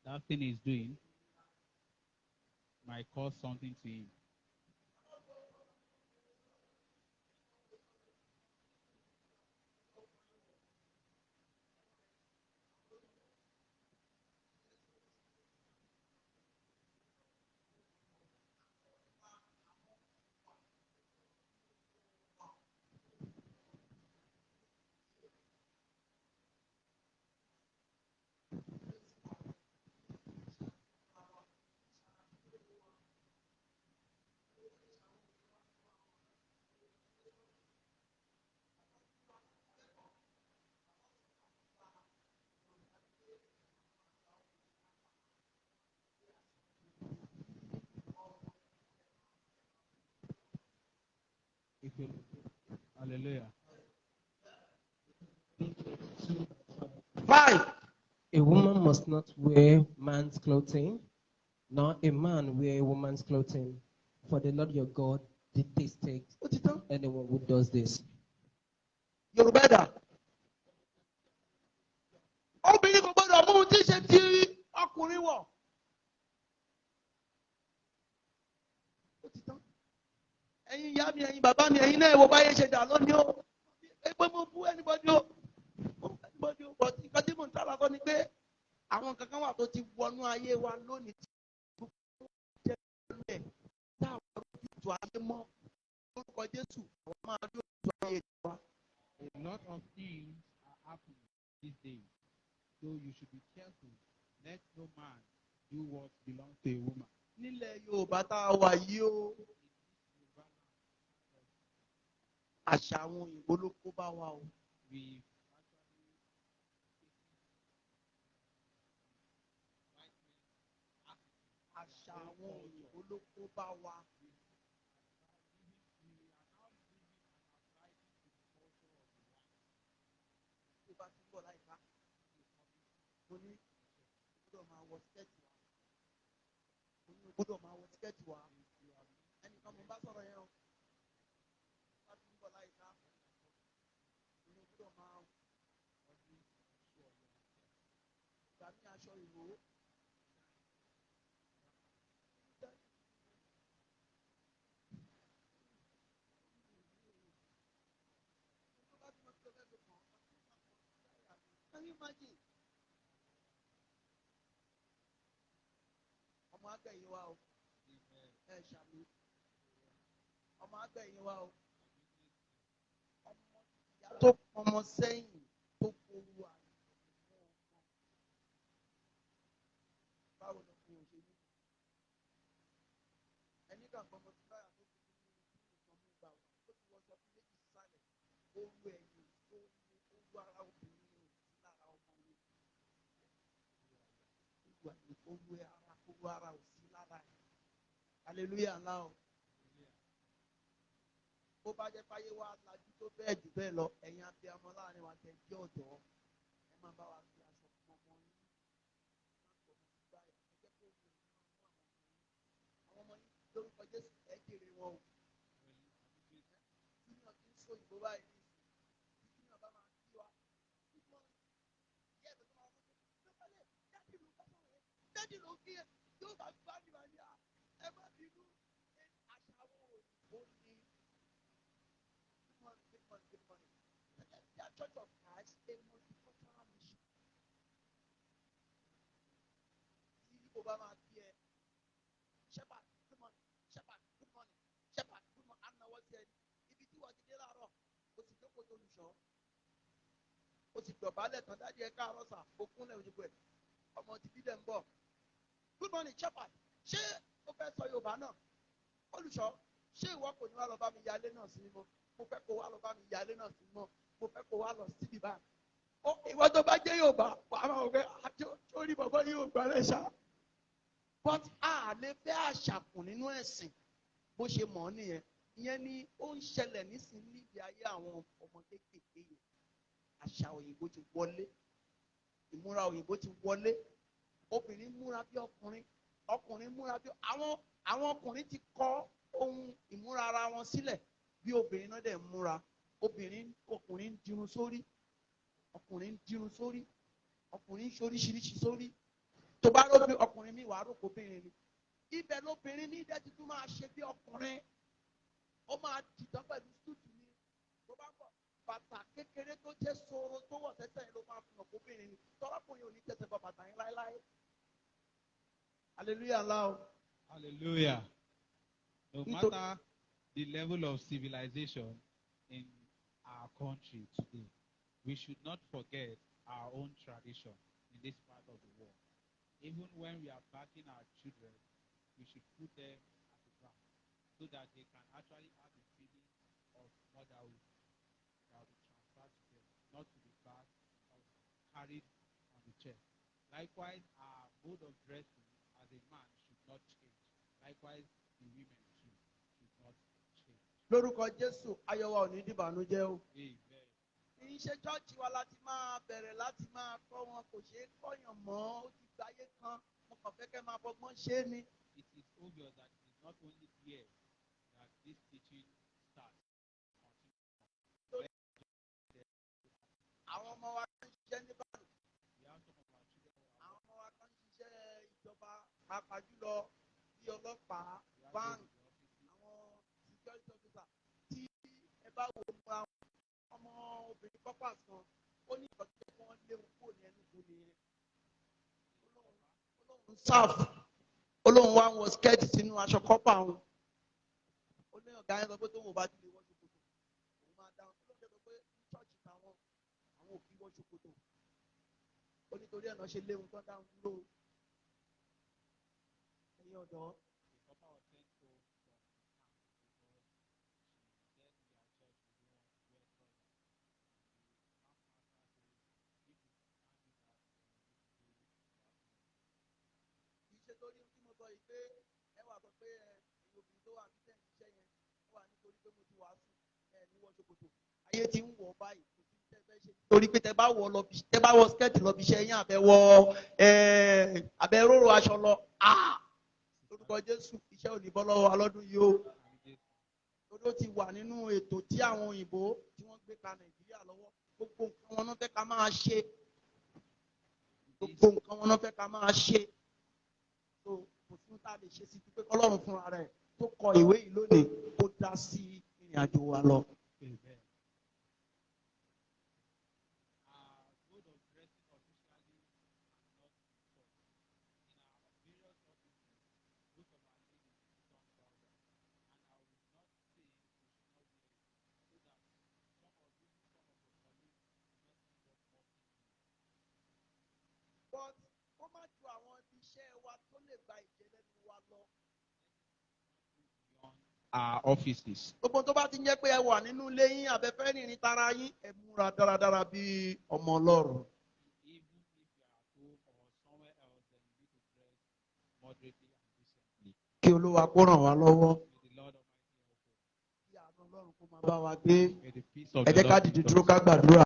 B: That thing he's doing might cause something to him. If you, hallelujah.
D: 5.
C: A woman must not wear man's clothing, nor a man wear woman's clothing, for the Lord your God detesteth
D: Ó ti tán.
C: anyone who does this.
D: Yorùbá ẹ̀dá. Obìnrin kò gbọ́dọ̀ mú ohun tí ń ṣe ti ọkùnrin wọ̀. Ó ti tán. Ẹ̀yin ìyá mi, ẹ̀yin bàbá mi, ẹ̀yin náà ẹ wo báyé ṣe dà lónìí o. Ẹ pé mo bú anybody o. Mo bú anybody o. But nǹkan tí mò ń tábà kọ́ ni pé àwọn nǹkan kan wà tó ti wọnú ayé wa lónìí tí gbogbo jẹ́ lẹ̀ táwọn ojútùú ayé mọ́. Lórúkọ Jésù, àwọn máa rí ojútùú ayé wa.
B: A lot of things are happening these days. So you should be careful. Let no man do what belongs to a woman.
D: Nílẹ̀ Yorùbá tá a wà yìí o, àṣà àwọn òyìnbó ló kó bá wa o.
B: We
D: Àṣà àwọn òyìnbó ló kó bá wa. Tó bá ti ń bọ̀ láìka, mo ní o gbọ́dọ̀ máa wọ síkẹ́ẹ̀tì wá. Mo ní o gbọ́dọ̀ máa wọ síkẹ́ẹ̀tì wá. Ẹnìkan mo bá sọ̀rọ̀ yẹn o. Tó bá ti ń bọ̀ láìka, mo ní o gbọ́dọ̀ máa gbà mí aṣọ ìró. Can you imagine? Ọmọ agbẹ̀yìn wa o, ẹ ṣàmì. Ọmọ agbẹ̀yìn wa o. Ọmọ ìyá tó pọnmọ sẹ́yìn tó forú àná mú ọmọ. Báwo lọ fún òṣèlú? Ẹni kan pọnmọ sí báyà tó fi ní nǹkan mú gbà wá. Ó ti wọṣọ bí méjì sísàlẹ̀. Ó ru ẹ̀yìn tó ó ru ara obìnrin ò sí lára ọmọ yẹn. Ó ru ara ó ru ara ò sí lára ẹ̀. Hallelujah ńlá o. Bó bá jẹ́ fáyé wá lajú tó bẹ́ẹ̀ jù bẹ́ẹ̀ lọ, ẹ̀yin abiyamọ láàrin wa tẹ̀ jẹ́ ọ̀dọ́. Ẹ máa bá wa fi aṣọ fún ọmọ yín. Ẹ má pọ̀ mọ́ sí báyìí. Ẹ jẹ́ kó wù ú àwọn ọmọ yín. Àwọn ọmọ yín lórúkọ Jésù ẹ jèrè wọn o. Junior ti ń sọ òyìnbó báyìí ní ìsìn. Tí Junior bá máa kí wa. Good morning. Ìyá ẹ̀ ló máa sọ pé, "Lọ́pàlẹ̀, dádì ló bá sọ̀rọ̀ yẹn. Dádì ló kí ẹ." Yóò bá gbá ní wàá ní à. Ẹ má bínú. Àṣà àwọn òyìnbó ni. Good morning, good morning, good morning. The Church of Christ, a multicultural mission. Tí Ibo bá máa kí ẹ, Shepherd, good morning, Shepherd, good morning, Shepherd, good morning, á nawọ́ sí ẹni. Ibi tí wọ́n ti dé láàárọ̀, o sì jókòó tó olùṣọ́. O sì dọ̀bálẹ̀ tán dájú ẹ káàárọ̀ sà, o kúnlẹ̀ òyìnbó ẹ̀. Ọmọ ti bí dẹ̀ ń bọ̀. Good morning, Shepherd. Ṣé o fẹ́ sọ Yorùbá náà? Olùṣọ́, ṣé ìwọ kò ní wá lọ bá mi yalé náà sí mímọ́? Mo fẹ́ kó wá lọ bá mi yalé náà sí mímọ́. Mo fẹ́ kó wá lọ síbi báyìí. Ó ìwọ tó bá jẹ́ Yorùbá, wàá máa wọ pé àjọ sórí bàbá yóò gbálẹ̀ ṣá. But a lè fẹ́ àṣàkùn nínú ẹ̀sìn bó ṣe mọ̀ ọ́ nìyẹn. Ìyẹn ni ó ń ṣẹlẹ̀ nísìnyí níbi ayé àwọn ọmọ kéékèèké yẹn. Àṣà òyìnbó ti wọlé. Ìmúra òyìnbó ti wọlé. Obìnrin múra bí ọkùnrin, ọkùnrin múra bí àwọn àwọn ọkùnrin ti kọ ohun ìmúra ara wọn sílẹ̀ bí obìnrin náà dẹ̀ ń múra. Obìnrin ọkùnrin ń dirun sórí, ọkùnrin ń dirun sórí, ọkùnrin ń ṣoríṣiríṣi sórí. Tó bá róbi ọkùnrin mi wàá rògbò obìnrin ni. Ibẹ̀ lóbìnrin ní dẹ́ tuntun máa ṣe bí ọkùnrin. Ó máa dìtọ́ pẹ̀lú súùtù ni. Tó bá ń bọ̀ bàtà kékeré tó jẹ́ soro tó wọ̀ sẹ́sẹ̀ yẹn ló máa fi hàn kóbìnrin ni. Tọ́lọ́kùnrin ò ní tẹ̀sẹ̀ bọ bàtà yẹn láéláé. Hallelujah ńlá o.
B: Hallelujah. No
D: Nítorí-
B: matter the level of civilization in our country today, we should not forget our own tradition in this part of the world. Even when we are backing our children, we should put them at the back so that they can actually have the feeling of motherhood that will be transferred to them, not to be back or carried on the chest. Likewise, our mode of dressing as a man should not change. Likewise, the women too should not change.
D: Lórúkọ Jésù, ayọ̀ wa ò ní dìbànújẹ́ o.
B: Amen.
D: Kì í ṣe chọ́ọ̀chì wa láti máa bẹ̀rẹ̀ láti máa kọ́ wọn kò ṣeé kọ́yàn mọ́ ó ti gbáyé kan mo kàn fẹ́ kẹ́ máa fọgbọ́n ṣe é ni.
B: It is obvious that it is not only here that this teaching starts.
D: Àwọn ọmọ wa kan ń ṣiṣẹ́ ní báńkì,
B: We have some of our children who are
D: àwọn ọmọ wa kan ń ṣiṣẹ́ ìjọba pàápàá jùlọ bí ọlọ́pàá,
B: we have
D: bank,
B: those in the offices.
D: àwọn security officer tí ẹ bá wo múra wọn, ọmọ obìnrin corpers kan ó ní ìtọ́jú pé wọ́n léwu kúrò ní Enugu nìyẹn. Ó lóun serve, ó lóun wá ń wọ skirt sínú aṣọ corper òun. Ó ní ọ̀gá yẹn sọ pé tóun ò bá ti lè wọ ṣòkòtò òun máa dáhùn. Ó lóun jẹ́ sọ pé ní church táwọn àwọn ò kí wọ ṣòkòtò. Ó nítorí ẹ̀ náà ṣe léwu tán dáhùn dúró o. Ẹ̀yin ọ̀dọ́.
B: A corper was sent home from the camp because she said their church would not wear trousers. And the camp master says, if you can't do that, then you need to do that.
D: Kì í ṣe torí tí mo sọ yìí pé ẹ wà sọ pé ẹ ẹ̀yin obìnrin tó wà ní tẹ̀ ń ṣiṣẹ́ yẹn, ẹ wà nítorí pé mo ti wàásù ẹ ní wọ ṣòkòtò. Ayé ti ń wọ̀ báyìí, kò sí tẹ́ fẹ́ ṣe. Torí pé tẹ bá wọ lọ bí tẹ bá wọ skẹ́ẹ̀tì lọ bí iṣẹ́ yín àbẹ wọ ẹ àbẹ róró aṣọ lọ. Ah! Lórúkọ Jésù, iṣẹ́ ò ní bọ́ lọ́wọ́ wa lọ́dún yìí o. Torí ó ti wà nínú ètò tí àwọn òyìnbó tí wọ́n gbé ka Nàìjíríà lọ́wọ́. Gbogbo nǹkan wọn náà fẹ́ ká máa ṣe. Gbogbo nǹkan wọn náà fẹ́ ká máa ṣe. So kò sí ohun tá a lè ṣe sí ju pé kọ́lọ́run fúnra rẹ̀ tó kọ ìwé yìí lónìí kó dá sí ìrìn àjò wa lọ.
B: Amen. Our mode of dressing officially and not in church. In our various offices, most of our ladies put on trousers. And I would not say we should not wear it, so that some of even some of your colleagues will not end up mocking you.
D: But kó má ju àwọn ibi iṣẹ́ wa tó lè gba ìjẹ lẹ́nu wa lọ.
B: Beyond our offices.
D: Gbogbo tó bá ti ń jẹ́ pé ẹ wà nínú ilé yín àbẹ́fẹ́ rìnrìn tara yín, ẹ múra dáradára bí ọmọ Ọlọ́run.
B: Even if you are at home or somewhere else, then you need to dress moderately and decently.
D: Kí Olúwa kó ràn wá lọ́wọ́.
B: May the Lord Almighty help us.
D: Kí àánú Ọlọ́run kó máa bá wa gbé.
B: May the peace of
D: Ẹ
B: the
D: jẹ́ ká
B: Lord be
D: dìde
B: with
D: dúró
B: us.
D: ká gbàdúrà.